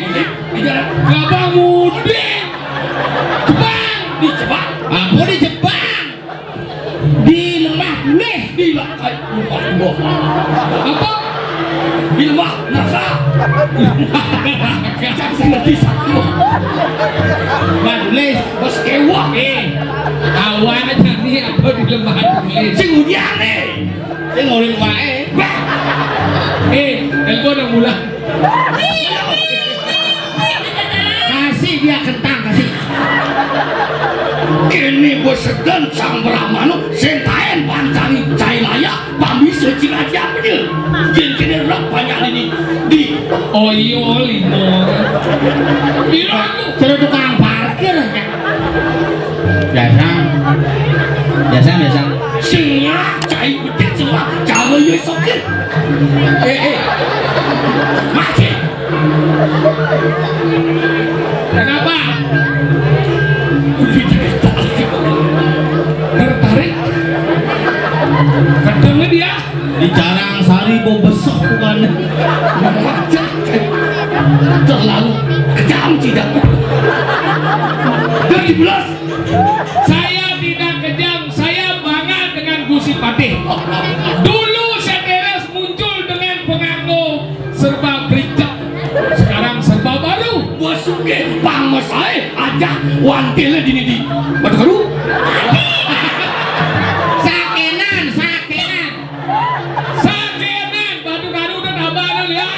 di jalan. Gabah muda. Jepang. Di Jepang. Apa di Jepang? Di lembah tulis. Di la- ay, lupa gua. Apa? Di lembah neraka. Jangan ngerti satu. Lembah tulis. Bos kewah. Eh, awal aja nih apa di lembah tulis? Sing udian nih. Sing ulin wae. Eh, telepon dong bulan. Kasih dia kentang, kasih. Kene besedan Sang Brahmana sing taen pancari cai layak pamisa ciraja apa dia? Yen kene rep banyak ini di. Oh iya, lima. Piro aku? Terus tukang parkir. Biasa. Biasa, biasa. Sing cai bedik semua, cara ya sokir. Eh, eh. Mati. Kenapa? Tertarik? Ketemu dia. Di Carang Sari bau besok bukan. Terlalu kejam tidak. Dari belas. Saya tidak kejam, saya bangga dengan Gusi Patih. Dulu Seteres muncul dengan pengango serba bericak, sekarang serba baru. Bos sugih pang mesae ajah wantile dini di Batu Karu. Sakenan, sakenan. Sakenan, Batu Karu udah tambah lu ya.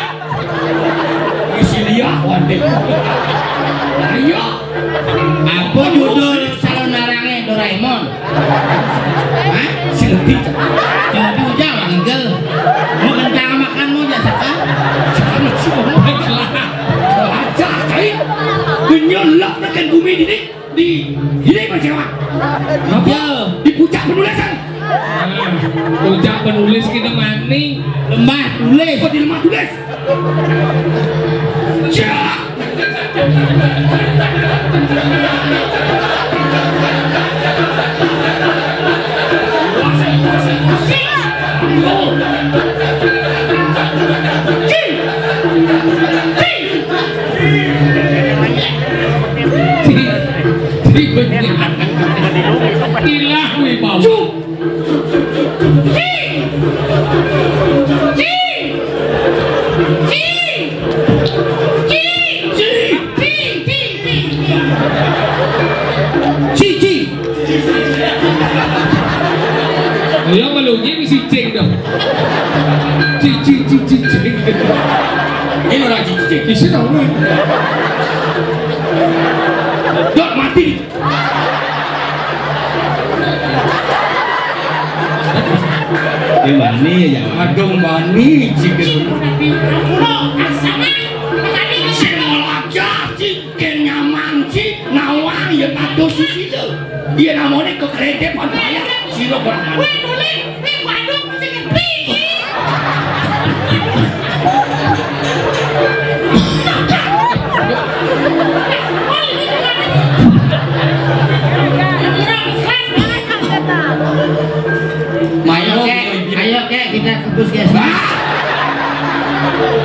Isi dia wantile. Ayo. Apa judul salon narange Doraemon? Hah? Si Leti. Jadi ujang manggel. Mau kentang makan mau jasa kah? Sekarang si Omong. Aja, cai. Menyelak tekan bumi ini di ini Mas Jawa. Apa? Ya. Di puncak penulisan. Nah, puncak penulis kita maning. Lemah tulis. Oh, di lemah tulis. Ilah wibawa. Cici. Ya melunyi mesti cing dong. Cici, cici, cing. Ini orang cici, cing. Isi dong. Dot mati. Eh, mani ya. Aduh, mani, cici. Sing melajah, ci, ken nyaman, ci, nawang, ya, kado susila. Iya, namanya kekredepan, payah, sira berani. Ayo, Kek, ayo, Kek, kita ke puskesmas.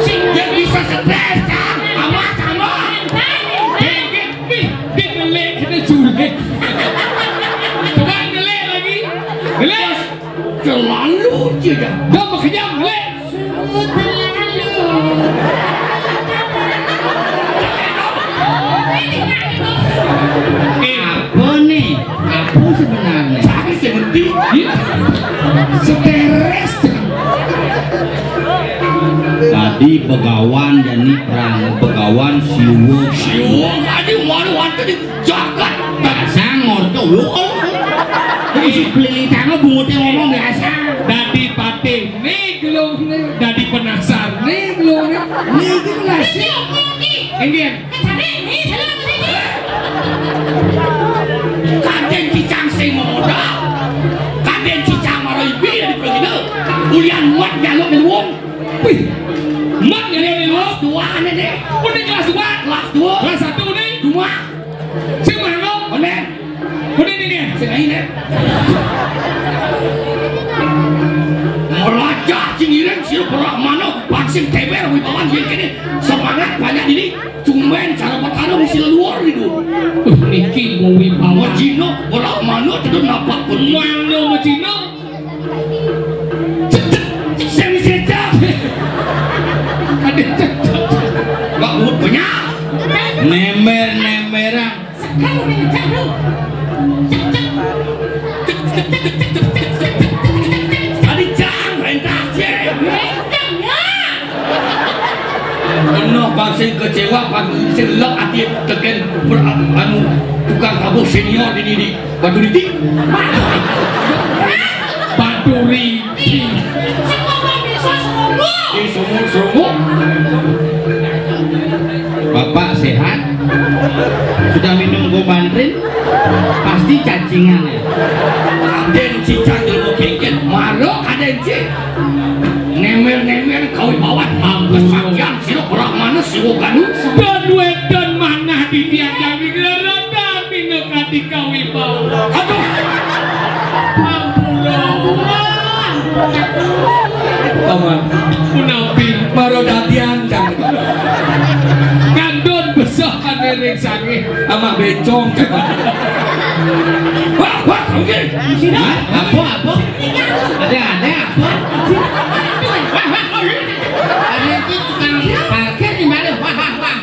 Sing dia bisa stres, Kang. Awas, awas. Bibit, bibit, ngelik, kita sulit. Coba ngelik lagi. Ngelik. Terlalu, Cik. Dah, makanya ngelik. Sungguh terlalu. Apa sebenarnya? Cang sing ngerti. Iya. Stres. Tadi begawan jani perang begawan siwuk. Siwuk, adi malu wonten di jagat. Biasa ngorto. Wis pelilitane bunguté ngomong biasa. Dadi patih né gelung né, dadi penasar né gelung né. Niki kelas. Niki. Nggih. Kadén cicang sing modal. Kadén cicang mara ibi dadi pragina. Ulian mat njaluk luwung. Wih. Mat njaluk luwung. Kelas dua ané deh. Udah kelas dua. Kelas dua. Kelas satu nih. Cuma. Sing mana? Oné. Oné ini nih. Sing ini. Melajah cing iring sira Brahmana, pancing teber wibawan yen kene. Semangat banyak ini. Cuman cara perkara mesti luar itu. Uh, niki mau wibawa. Wajina ora mano cedhek napak pun. Mano wajina. Cedhek, sing cedhek. Kadé cedhek. Mbak buat banyak. Nemer-nemeran. Sekarang udah ngecek tuh. Cek, cek. Tadi jam rentas ya. Kenceng ya. Kena pas sing kecewa, pas sing lek ati teken per-, anu, tukang tabuh senior di, di, di Batu Riti. Batu Riti. Sing ngomong bisa serombong. Di sumur-sumur. Bapak sehat? Sudah minum Gobandrin? Pasti cacingan ya. Kadén cicang ilmu kengken, maro kadén cicang. Nemer-nemer kawibawan. Ampun. Kesaktian sira Brahmana Siwa Ganu. Dan wedan manah di tiang kami, rada mino kati kawibawan. Aduh. Ampun. Paman. Punapi. Maro dadian, Cang. Kandun besok kan ring sange. Ama bencong, Cang. Wah, wah, oke. Hah? Apa, apa? Ada, ada apa? Ada itu tukang parkir di mana? Wah, wah, wah.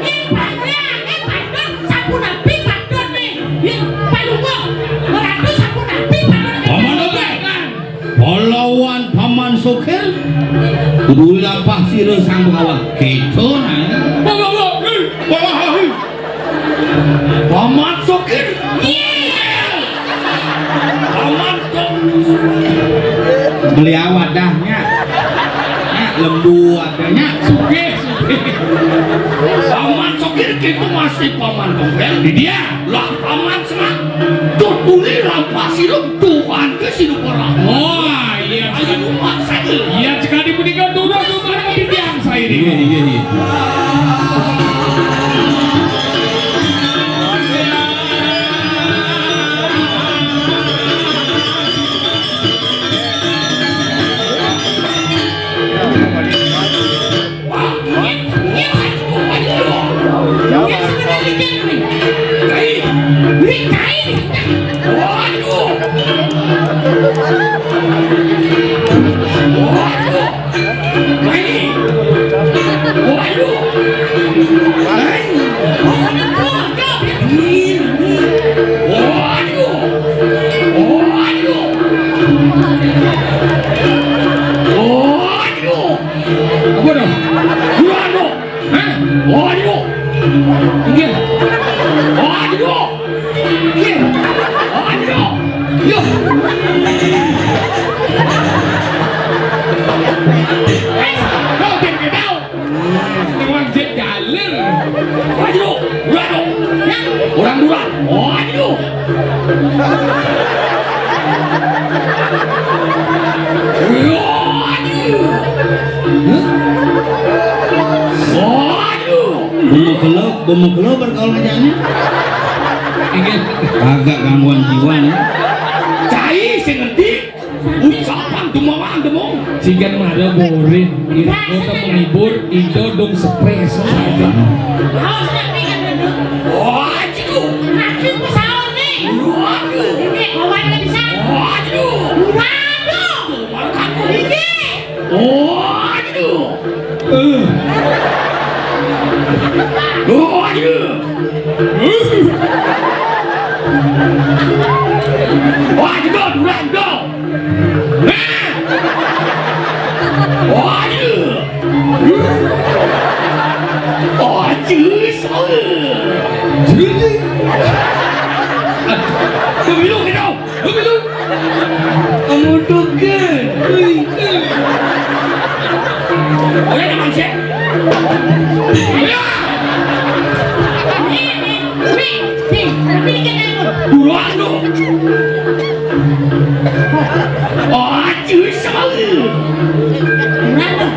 Ning panjang, ning panjang, sampun abis padone. Yen palungguh, meratu sampun abis padone. Paman Sokir. Pahlawan Paman Sokir. Kudu lampah sira Sang Begawan. Gitu nah. Paman Sokir. Paman Sokir. Beliau wadahnya. Nah, lembu wadahnya. Sugih, sugih. Paman Sokir gitu masih Paman Tongkel. Di dia. Lah, Paman Semak. Tutuli lampah sirup Tuhan ke sirup orang. Wah, iya. Ayo, Paman Sokir. Iya, sekali menikah turun, turun, turun, turun, sairing. Iya, iya, iya. Apa dah? Hah? Oh, aduh. Inggih. Oh, aduh. Inggih. Oh, aduh. Yo. Eh, lo biar dia tahu. Orang jet galer. Aduh, aduh. Orang murah. Oh, aduh. Waduh. Waduh. Bemegelo, bemegelo bergaul aja nih. Inggih. Agak gangguan jiwa nih. Cai sing ngerti. Ucapan demawang demong. Singkat mara borin. Ira kota menghibur, Indo dong stres. Awas nanti kan duduk. Wah, ciku. Nanti pesawat nih. Waduh. Ini kawan nggak bisa. Waduh. Waduh. Tuh, malu kaku. Ini. Waduh. Eh. Waduh. Eh. Wah, jedor, durang, jedor. Hah? Wah, iya. Oh, cus. Pemilu kita. Pemilu. Kamu tuh ke? Ui. Oke, teman saya. Ya. Buruan, dong. Oh, cus, sama. Buruan, dong.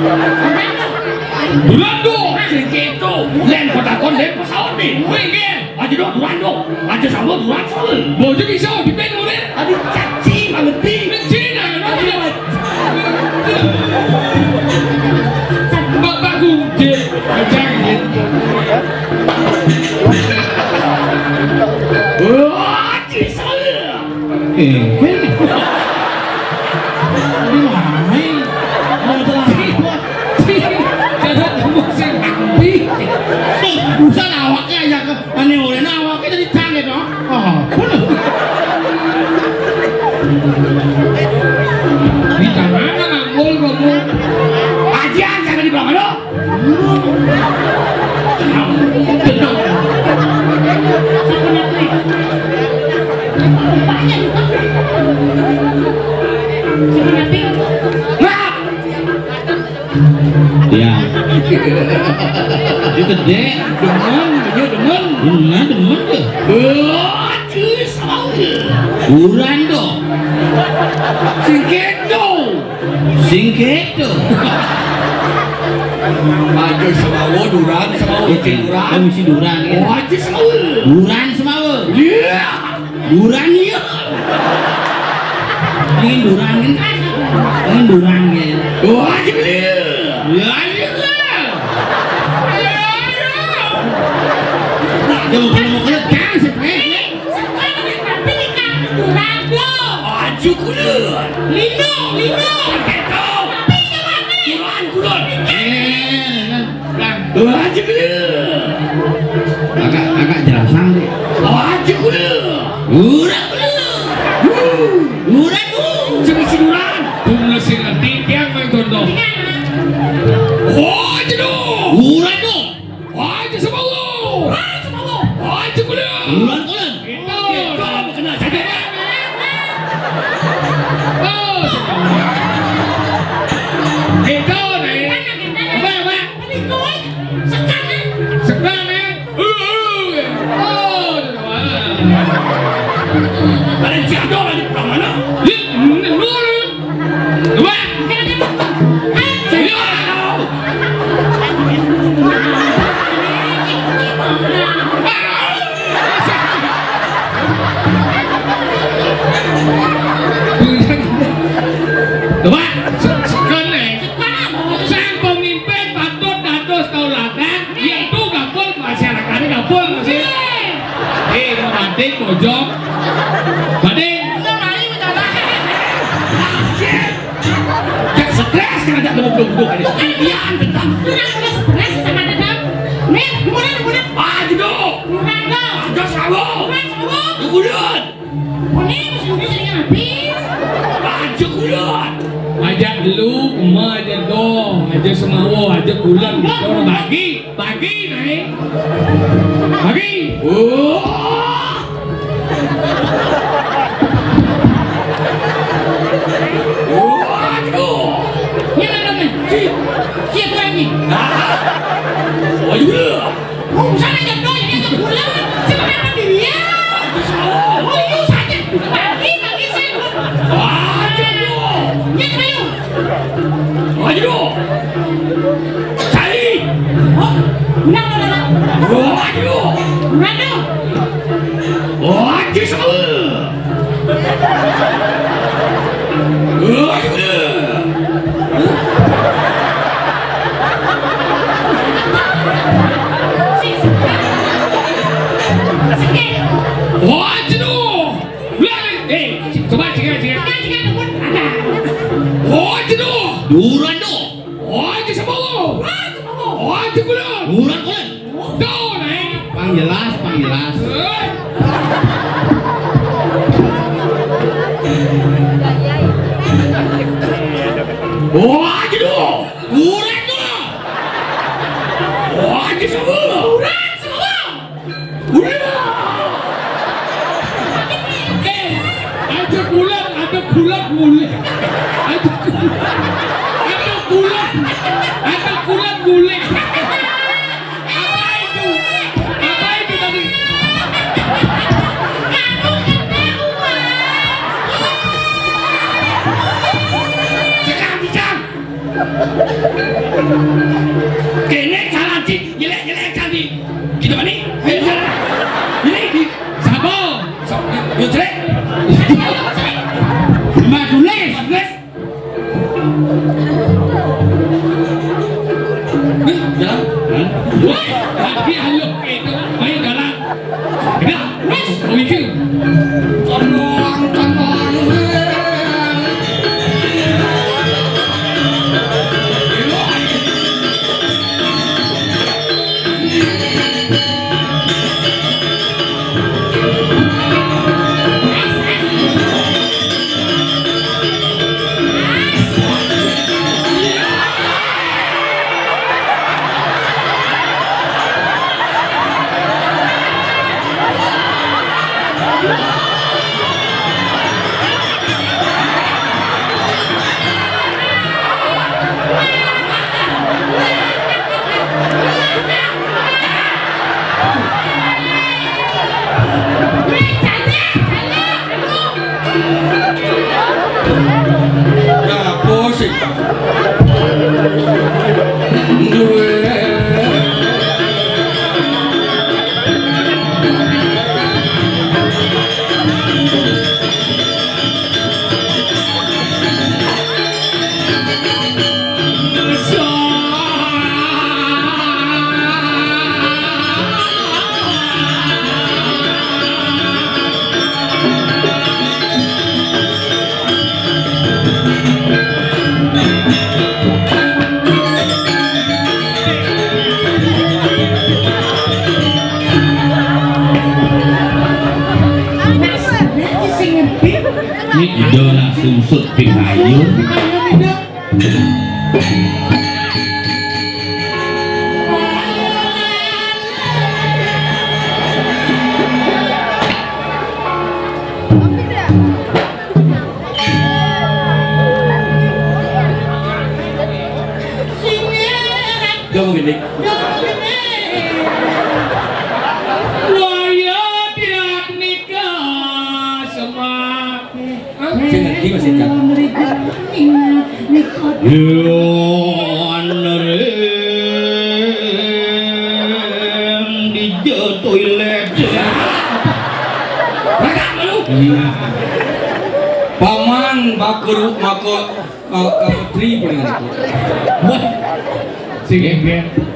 Buruan, dong. Sing keto. Lén petakon, lén pesawat nih. Wih, Gen. Aja dong, buruan, dong. Aja sama, buruan, sama. Bojo bisa, di pen, udah. Aduh, caci, nggak ngerti. Cina, no. Aduh, Bapakku, Gen. Jangan, Gen. Wah, cus, sama. Eh, hei. Di mana? Mau telah. Jangan kamu sing ambi. Bukan awaknya ya, ke, ane oleh awaknya jadi kaget, no? Oh, bener. Di mana nangkul kamu? Ajian, jangan di belakang, no? Tenang, tenang. Nah. Ya. Itu, Dek. Demen, dia demen. Nah, demen ke? Wah, cus, sama. Buruan, dong. Sing keto. Sing keto. Aja semawa, duran semawa, cing duran. Oh, misi duran, ya. Oh, aja semawa. Duran semawa. Iya. Duran, iya. Ini duran, ini. Ini duran, ya. Oh, aja beli. Ya, iya. Nah, dia mau kalau mau kalau jangan sih, Pak. Aja kulit. Lino, Lino. Keto. Tapi jangan. Kulon, kulon. Eh, Bang. Aja kulit. Agak, agak jelasan deh. Aja kulit. Urat kulit. Urat kulit. Sing siduran. Bunga sing nanti tiang main contoh. Oh, aja dong. Urat dong. Aja sama lo. Aja sama lo. Aja kuliah. Bulan, bulan. Itu. Itu, kena saja. Oh. Itu, nih. Apa, apa? Sekarang. Sekarang, nih. Uh, uh. Oh, ada jadwal di mana? Ih, ini, ini. Dua. Ayo. Coba, se-, sekali. Sang pemimpin patut dados tauladan, yaitu gabung masyarakatnya gabung masih. Eh, mau banding, bojong. Banding. Cek stres kan ada duduk-duduk ini. Bukan dia, tentang. Kurang stres sama tetap. Nih, gimana, gimana? Ah, gitu. Kurang dong. Ada sawo. Kurang sawo. Kemudian. Ini mesti bisa dengan api. Ah, gitu. Aja lu, emak aja doh, aja semawo, aja kulang, gitu, orang bagi. Pagi, naik. Pagi. Wah. Waduh. Ini mana, nih? Si, siapa lagi? Ah. Waduh. Oh, sana aja, Bro. Ini aja pulang. Siapa dapat dia? Oh, iya, saja. Pagi, pagi, sih. Waduh. Ini aja, ayo. Waduh. Cai. Oh, enggak, enggak, enggak. Waduh. Waduh. Waduh, sama. Waduh. Waduh. Lah, eh, coba, coba, coba. Oh, jenuh. Duran, duh. Oh, aja sama lo. Oh, aja kulo. Duran, kulo. Tuh, naik. Pang jelas, pang jelas. Eh. Mulih. Aduh, kulon. Aduh, kulon. Aduh, kulon mulih. Apa itu? Apa itu tadi? Kamu kena uang. Jangan, jangan. Kene cara cik, jelek-jelek tadi. Kita mani? Ayo, jalan. Ini di sapa? Sa-, yo, jelek. Mas Tulis. Mas Tulis. Nih, jalan. Hah? Wah, tapi ayo, itu. Ayo, jalan. Ya, wis, mikir. Tenang, tenang. Ya, pusing. Duwe. Ida nak sungsut ping ayu. Jangan gini. Wayah tiap nikah semak. Sing ngerti, Mas Ican? Yo, anering di toilet. Mereka malu. Iya. Paman bakuru mako, eh, eh, putri paling itu. Wah. Sing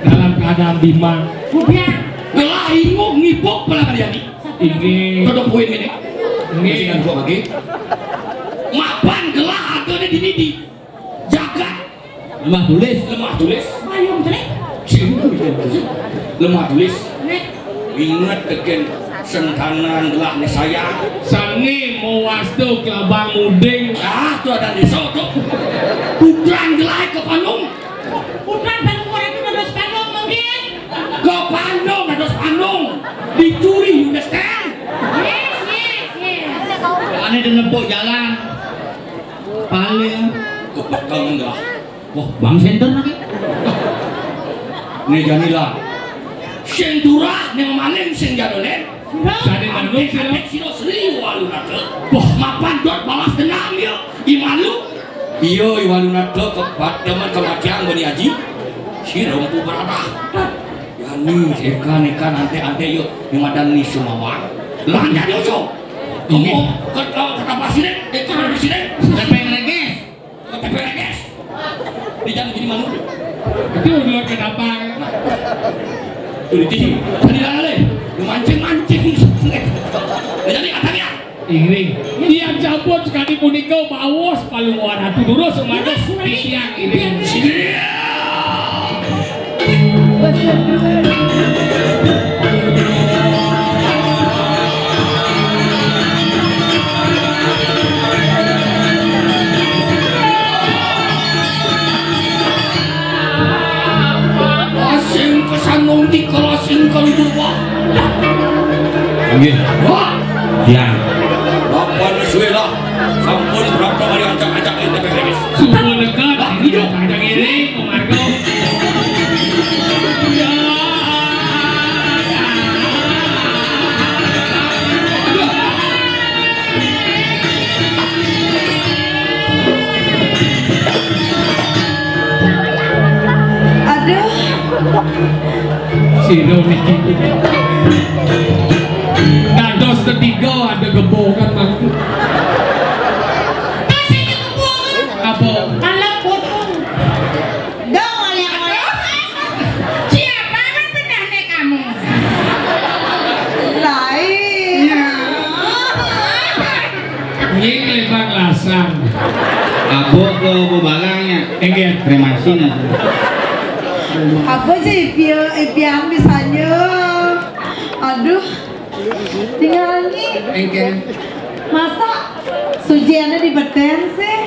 dalam keadaan bimbang. Udah. Gelah inguk ngibuk pala Karyani. Inggih. Tutup poin ini. Inggih. Masih ngantuk lagi. Mapan gelah adane dini di jagat. Lemah Tulis. Lemah Tulis. Payung jelek. Lemah Tulis. Nek. Inget teken sentanan gelah ne sayang. Sane mawasta kelabang muding. Ah, tu ada desa tu. Putran gelah ke Panung. Putran Panung orang tu terus Panung mungkin. Ke Panung, terus Panung. Dicuri, you understand? Yes, yes, yes. Ane dia nempuk jalan. Paling kepeteng dah. Wah, bang senter lagi. Ni janilah. Sing turah, ni maling, sing jadolen. Sane manuk sira. Sira Sri Walunata. Wah, mapan dot balas dendam ya. Imalu. Iya, Iwalunata kebat demen kematian bani haji. Si rompu beratah. Yani, ikan, ikan, ante, ante, yuk. Ni madan ni sumawang. Lanjut, yuk, yuk. Kamu ke, ke, ke apa sini? Eh, ke apa sini? Siapa yang regis? Ke T P R G S. Dia jangan jadi manusia. Itu dua kenapa? Nah. Itu di sini. Tadi lah, Le. Lu mancing-mancing. Dia jadi katanya. Inggih. Tiang sampun sekadi punika maos Palungguh Ratu durus sumados titiang inggih. Asing kesandung dikala sing kalidupa. Inggih. Wah. Ya. Bapak suwe lah. Sampun prapta kali Sira niki. Dados tetiga ada gebogan mangku. Kasih gebogan. Apa? Kalau potong. Dong, oleh-oleh. Siapa kan benarnya kamu? Lain. Nggih, Lembang Lasang. Abuk ke bebalangnya. Nggih. Kremasi nah. Apa sih, Pio, eh, Pian bisanya? Aduh, tinggal lagi. Nggih. Masa sujiannya di beten sih?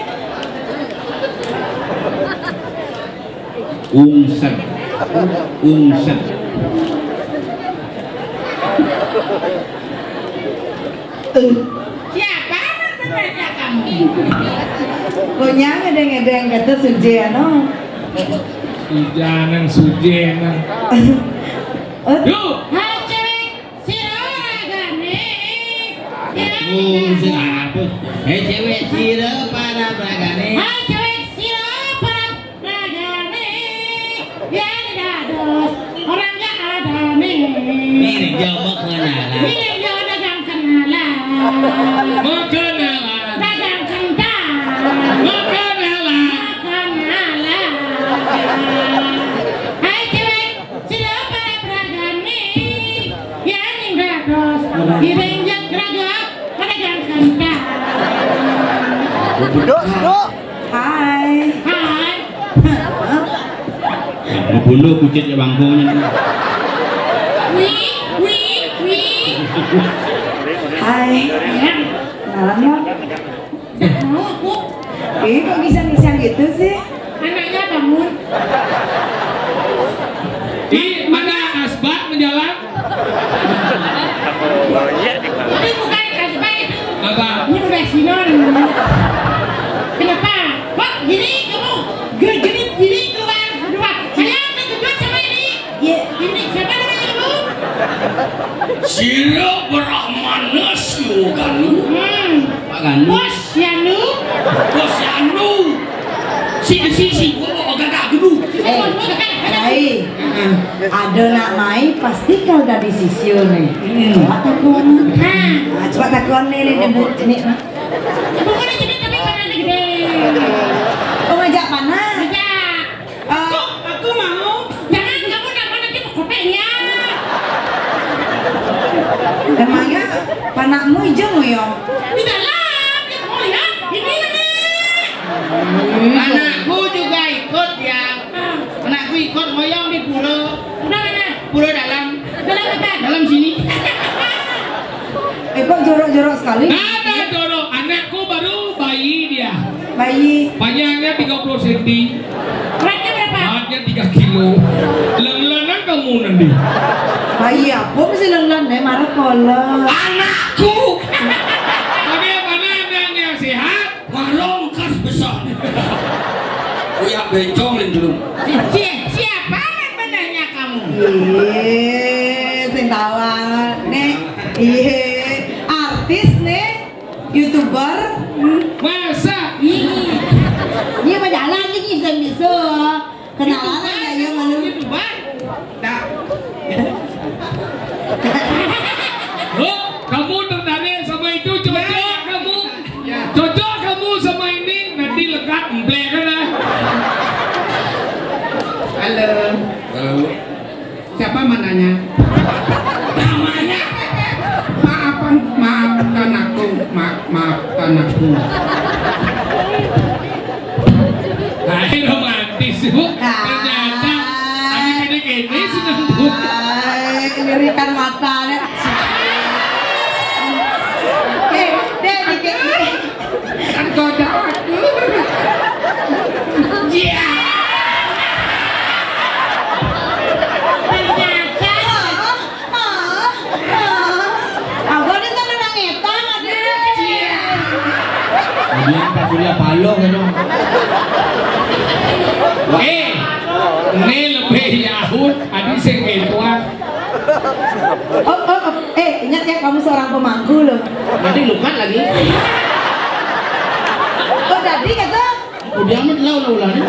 Ungsed. Ungsed. Eh. Siapa yang mengajak kamu? Punya ngedeng-ngedeng kata sujian, no? Sujanang sujenang. Eh? Yuk. Hai, cewek, sira ragane. Ya, oh, ya, sing ya. Apa? Hei, cewek, sira para ragane. Hai, cewek, sira para ragane. Ya, dados orang ya ada nih. Mirip yo mau kenalan. Mirip yo dagang kenalan. Mau kenalan. Dagang kentang. Mau kenalan. Mau kenalan. Hai, cewek. Sira para pragane, yen ning dados, iring yen gragak, pada ganteng ta. Duduk, duduk. Hai. Hai. Dibunuh kucit ya bangkungnya. Wih, wih, wih. Hai. Sayang. Kenalan, Bang. Nggak mau aku. Ih, kok bisa-bisa gitu sih? Anaknya bangun. Ih, mana Asbak menjalan? Tapi bukan Asbak itu. Apa? Ini udah Sino namanya. Kenapa? Kok gini kamu? Ger-, gini, gini keluar berdua. Saya terkejut sama ini. Iya. Ini siapa namanya, Bu? Sira Brahmana Sioganu. Hmm. Pak Ganu. Bos Yanu. Bos Yanu. Si, si, si, oh, oh, gagak dulu. Eh, Rai. Heeh. Ada nak mai, pasti kau dari sisio nih. Hmm. Coba takon. Nah. Nah, coba takon nih, nih, nih, nih, nah. Pokoknya jadi tapi mana nih, gede. Oh, ngajak mana? Ngajak. Eh, aku, aku mau. Jangan, kamu nama nanti mau kopeknya. Emangnya panakmu ijo ngoyong? Di dalam, dia mau lihat. Ini, ini. Anakku juga ikut, ya. Ah. Anakku ikut ngoyong di pura. Udah mana? Pura dalam. Dalam apa? Dalam sini. Eh, kok jorok-jorok sekali? Nggak ada jorok. Anakku baru bayi dia. Bayi. Panjangnya tiga puluh senti. Beratnya berapa? Beratnya tiga kilo. Lenglenan kamu nanti. Bayi apa mesti lenglen, eh, marah kolot. Anakku. Bagaimana anaknya, sehat? Warung kas besar. Uyak bencong nih dulu. Si-, si-, siapa yang menanya kamu? Iya, sing tawa. Nih, iya, artis nih, YouTuber. Hmm. Masa? Iya. Iya, berjalan lagi, bisa-bisa. Kenalan aja ya, malu. YouTuber? Dah. Loh, kamu tertarik sama itu, cocok kamu. Ya. Cocok kamu sama ini, nanti lekat, emplek kan lah. Halo. Halo. Siapa mananya? Namanya. Maafkan, maafkan aku, ma-, maafkan aku. Nah, ini romantis, Bu. Ah. Ternyata anak ini gini seneng, Bu. Ah, lirikan matanya. Eh, deh, dikit. Kan kau jawab. Iya. Ternyata. Ah, ah, ah. Abang ini kan orang ngetang, ada. Iya. Dia pas kuliah balong itu. Eh, ini lebih Yahud, adi sing ketuan. Oh, oh, oh. Eh, ingat ya, kamu seorang pemangku loh. Nanti lukat lagi. Oh, tadi kata. Udah amat lah ulah-ulah nih.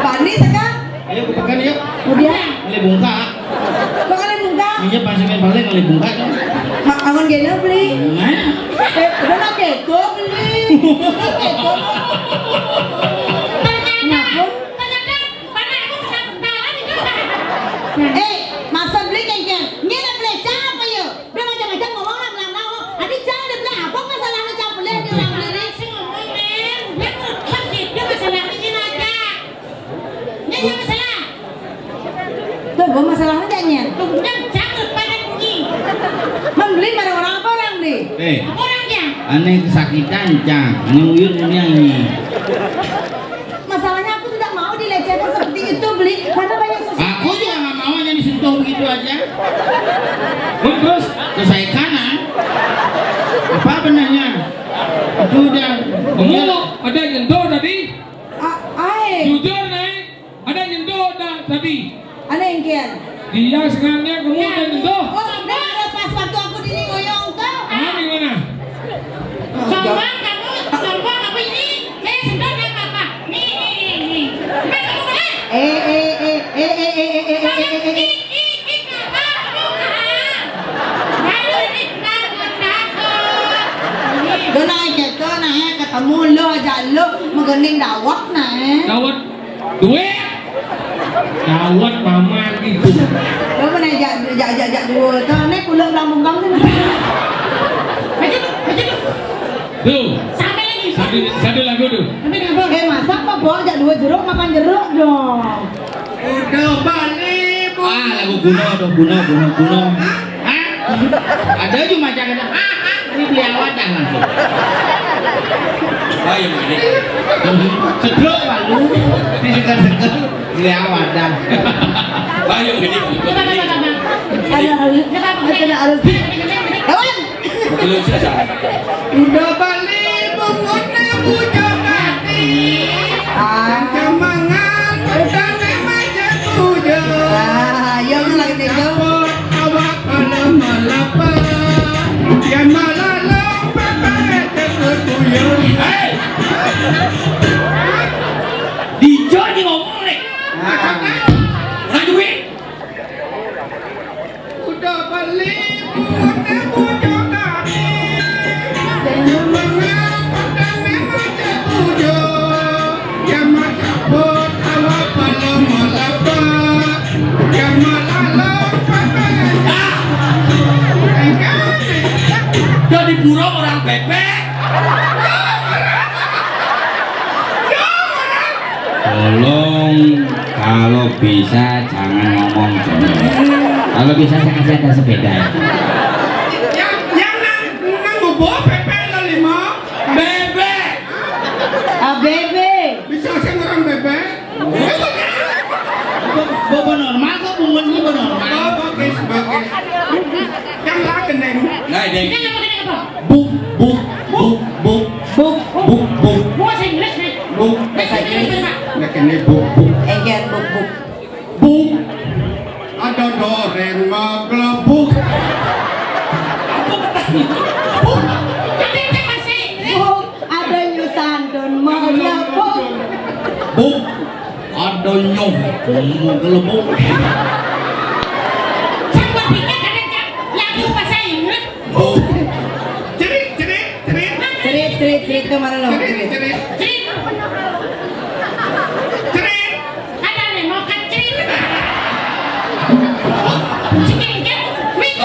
Bani sekarang. Ayo ke pekan yuk. Udah. Kali bungka. Kok kali bungka? Iya, pasti main balik kali bungka dong. Mak, bangun gini beli. Nah. Eh, udah nak keto beli. Udah nak keto. Ternyata, ternyata panahmu bisa bentalan itu. Eh, masa beli kengkeng? Ini ada beli apa yuk? Udah macam-macam ngomong lah, bilang tahu. Adi cang dia bilang apa masalahnya cang boleh dia orang beli. Sing ngomong, men. Dia perut sakit, dia masalahnya ini aja. Ini aja masalah. Tuh, gua masalahnya cang nyen. Tuh, udah cang pada bunyi. Membeli barang orang apa orang beli? Eh, Apa orangnya? Aneh kesakitan cang. Ini uyun ini ini. Masalahnya aku tidak mau dilecehkan seperti itu, beli. Karena banyak susah. Aku juga nggak mau yang disentuh begitu aja. Terus, terus? Terus saya kanan. Apa benarnya? Itu udah. Kamu ada nyentuh tadi? A-, ai. Jujur, Nay. Ada nyentuh tak tadi? Ada yang kian. Dia sebenarnya kamu ada nyentuh. Oh, udah ada pas waktu aku dini ngoyong tuh. Ah, di mana? Sombong kamu, sombong kamu ini. Eh, sentuh nggak apa-apa. Nih, nih, nih, nih. Kan kamu kena. Eh, eh, eh, eh, eh, eh, eh, eh, eh, eh, eh, eh. Ih, ih, ih, nggak apa-apa, kamu kena. Ayo, ini takut, takut. Ini. Lo naik itu, naik ketemu lo aja lo menggening dawet naik. Dawet duit. Dawet mama gitu. Lo mana jak jak jak jak dua tu. Ni pulut belang bungkam tu. Aja tu, aja tu. Tuh. Sampai lagi. Satu, satu lagu tuh. Sampai dengan apa? Eh, masak apa bawa jak dua jeruk, makan jeruk dong. Udah balik, Bu. Ah, lagu kuno dong, kuno, kuno, kuno. Hah? Ada juga macam kata, ah, ah, ini beli awak dah langsung. Oh, iya, ini. Sedruk malu, disegar-segar, beli awak dah. Ayo, ini. Ada, ada. Ada, ada. Ewan. Belum selesai. Udah balik bungut na bujang hati. Ah. Kencang mangan, petang na macam bujang. Ah, yang lagi tu. Awak kalau malapa, yang malalong pakai tekut buyung. Hei! Dijo ni ngomong ni. Ah. Orang duit. Udah balik, udah bujang tadi. Senyum mengapa dan memang tak bujang. Yang macam bot awak malam malapa. Yang malalong pakai. Ah! Enggak. Jadi burung orang bebek. Tolong, kalau bisa jangan ngomong jomblo. Kalau bisa saya kasih ada sepeda. Yang, yang nang, nang bobo bebek lo lima. Bebek. Ah, bebek. Bisa saya orang bebek? Bo-, bobo normal kok, bungut ni bobo normal. Oh, bagus, bagus. Yang lah gendeng. Nah, deng. Ini apa, ini apa? Buk, buk, buk, buk. Buk. Buk, buk. Bahasa Inggris ni. Buk. Bahasa Inggris. Nak kena buk, buk. Again, buk, buk. Buk. Ada doreng magelebuk. Apa katanya? Buk. Tapi itu bahasa Inggris. Buk. Ada nyusan dan magelebuk. Buk. Ada nyuh magelebuk. Saya pikir ada lagu bahasa Inggris. Cerit, cerit, cerit. Cerit, cerit, cerit, tu mana lo? Cerit, cerit. Cerit. Cerit. Ada ni, mau kan cerit. Cerit, cerit.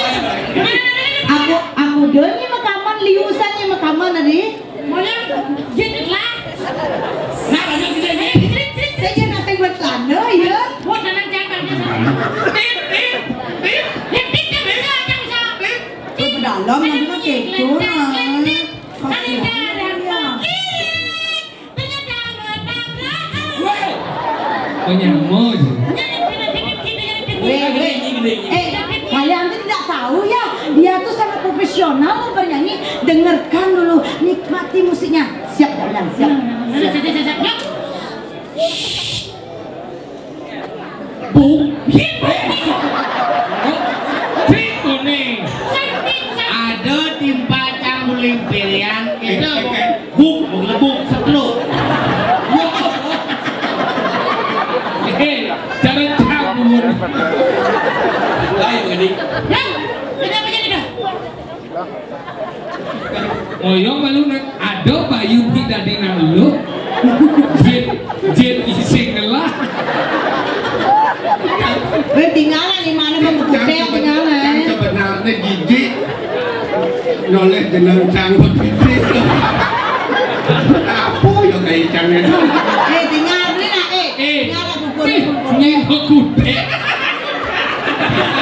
Aku, aku dah ni makaman, liusan ni makaman tadi. Maunya jerit lah. Nah, banyak gede ni. Cerit, cerit, cerit. Saya nak buat celana, ya. Buat celana jangan, jangan. Tit, tit, tit. Ya, tit, tit, tit, jangan salah. Tit. Ke dalam mana gitu, nah. Kasihan dia. Weh. Penyamur. Weh, weh. Eh, kalian tuh tidak tahu ya, dia tuh sangat profesional bernyanyi. Dengarkan dulu, nikmati musiknya. Siap kalian, siap. Siap. Siap, siap, siap, siap. Yuk. Buk. Buk ni. Ada timpal cangguling pilihan itu. Buk, buk, buk, setruk. Eh, Oyong malu nak ada bayu di dadi nak lu. Jin, jin ising lah. Weh, tinggal lah di mana pun kuda tinggal lah. Kan sebenarnya gigi noleh jeneng cang begitu. Apa ya kayak cangnya? Eh, tinggal ni nak, eh. Eh, tinggal lah bubur. Eh, nyi kuda.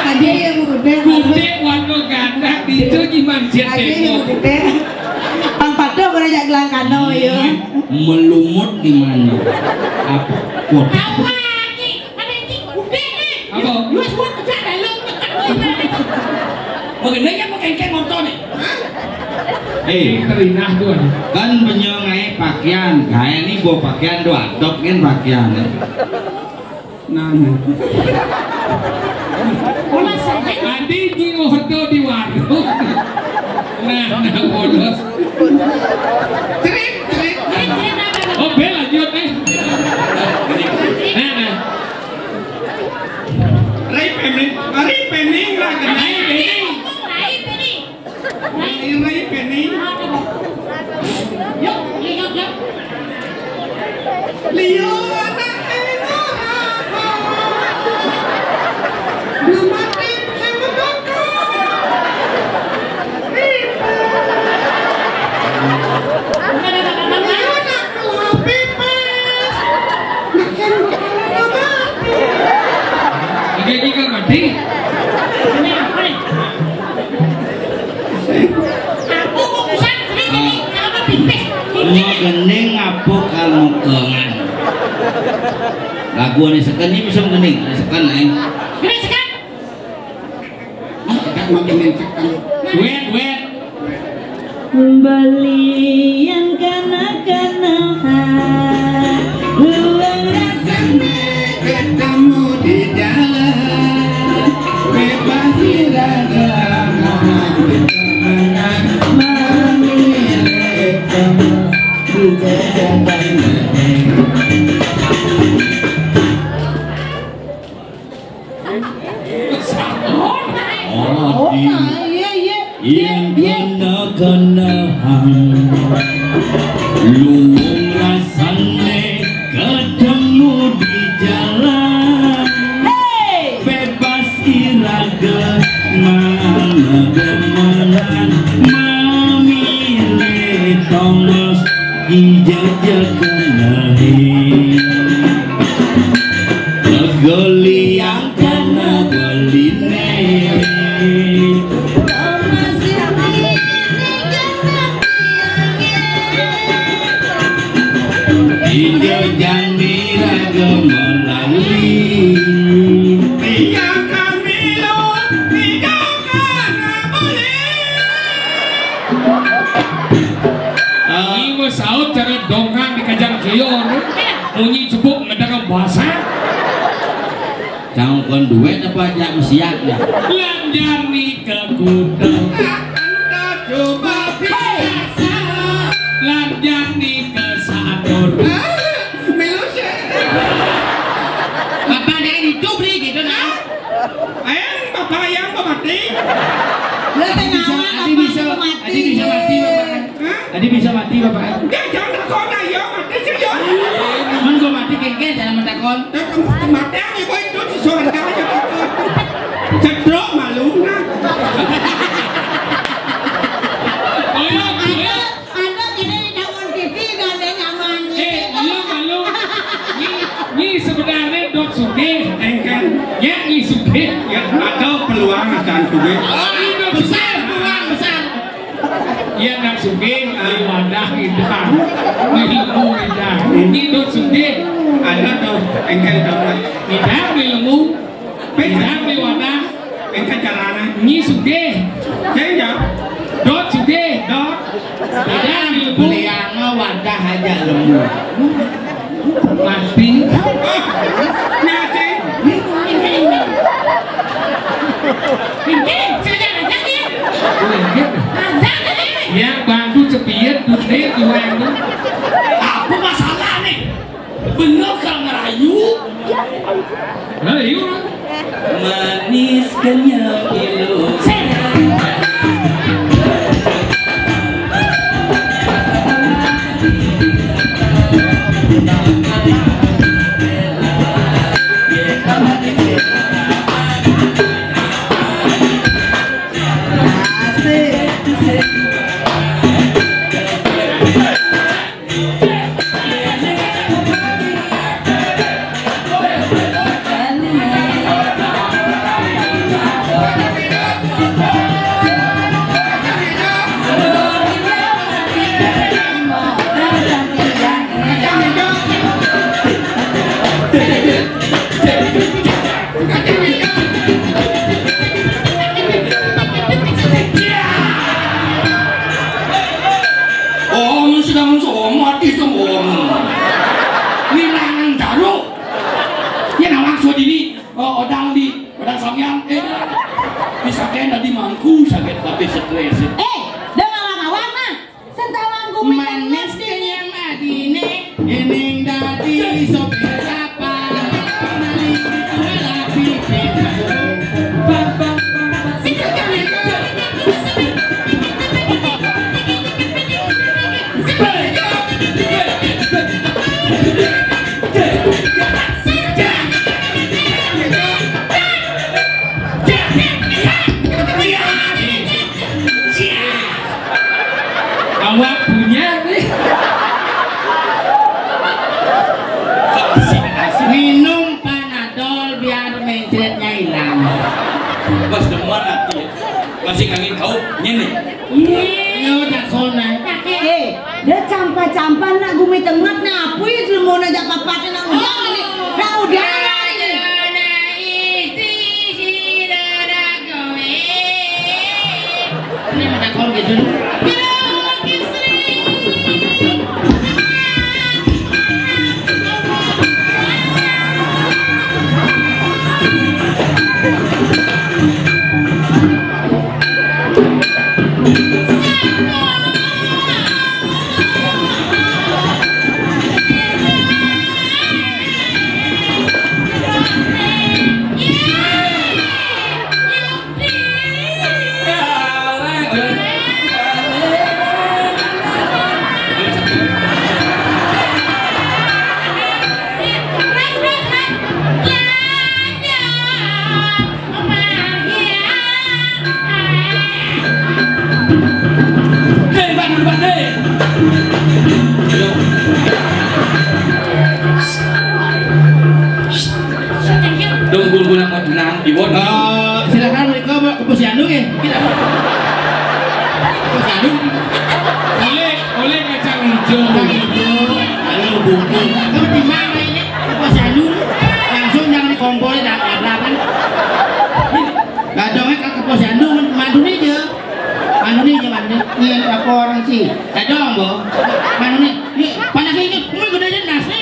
Aja ya kuda. Kuda warna ganda itu gimana sih? Aja ya kuda. Pang patuh kena jak gelang kano ya. Melumut di mana? Apa? Kota. Apa ni? Ada ni kuda ni. Apa? Lu semua kerja dalam. Mengenai apa kengkeng motor ni? Eh, terinah tuan. Kan menyo ngai pakaian, kaya ni bawa pakaian tu adop kan pakaian. Nah, nah. Adi nyi ordo di warung. Nah, nah, bolos. Cerit, cerit. Oh, bel lanjut nih. Nah, nah. Rai pening, rai pening lah. Rai pening. Rai pening. Rai pening. Yuk, yuk, yuk, yuk. Liu anak enak. Nama tim sama bakal. Liu anak dua pipis. Makin bakal mati. Oke, ini kan mati. Ini apa nih? Aku kok bisa sering ini, apa pipis? Mau gending apa kamu kengan? Lagu ini seken ini bisa gending, ini seken, eh. Ini seken. Kita mau gending seken. Wet, wet. Belian kana-kanahan, luang rasane ketemu di jalan. Bebas irade, mohon berkenan, memilih kamu di jajapan. Oh, di. Oh, iya, iya. Yen kena-kenaan, luwung rasane ketemu di jalan. Hey! Bebas irade mana demenan, memilih tongos di jajakan lahir. Goliang kana beline. Injo jani raga melali. Tiang kami lo, tiang kana beli. Ini mah saut cara dongkang di kajang kion. Munyi jebuk ngedengar bahasa. Cangkon duit apa aja mesiak ya? Lanjani ke gudang. Anta coba biasa. Lanjani ke sakur. Ah, melu sih. Bapak dia kan hidup nih gitu nah. Ayo, bapak yang mau mati. Lah, saya Adi bisa, nama Adi bapak bisa, mau mati. Adi bisa mati, Bapak. Hah? Adi bisa mati, Bapak. Dia jangan takut, ayo mati sih, yo. Men gua mati kengke, jangan mentakon. Mati yang ibu itu di surga aja. Cedrok malu nah. Ayo, ayo. Anda kini daun pipi dan dia nyaman. Eh, lu malu. Nyi, nyi sebenarnya dot sugih. Engkan. Ya, nyi sugih. Ya, ada peluang akan sugih. Oh, ini dot besar, sugih. Peluang besar. Ya, nak sugih, beli wadah indah. Beli ilmu indah. Nyi dot sugih. Ada tuh, engkan dapat. Indah, beli ilmu. Indah, beli wadah. Engke carane. Nyi sugih. Sing ya. Dot sugih. Dot. Tidak dilebur. Belianga wadah aja lembur. Mati. Mati. Inggih, saya aja nih. Inggih. Aja nih. Yang bantu cepiet, duit, duit, duit. Apa masalah nih? Bener kang ngerayu. Ngerayu. Manis kenyal pilu. Yang eh, bisa kena di mangku sakit tapi stres. Eh, dengar lama warna. Sentawang gumi manis kenyang adine, ening dadi sopir kapal. Nali tua lagi. Awak punya nih. Minum Panadol biar mencretnya hilang. Pas demen hati ya. Masih kangen kau nyene. Iya, tak kona. Eh, dia campa-campa nak gumi tengah, nah, apa ya, jelmona jak papat nak udah ini. Nak udah ini. Ini mata kau gitu. Dong guna menang di won. Eh, silakan mereka bawa ke posyandu ya. Kita. Posyandu. Oleh, oleh kacang hijau. Kacang hijau. Lalu buku. Kamu di mana ini? Ke posyandu. Langsung jangan dikompori dah, dah, dah, kan. Gadongnya ke posyandu, mandu nih aja. Mandu nih aja, mandu. Nih, apa orang sih? Gadong, Bo. Mandu nih. Nih, panas ini. Ini gede aja nasi.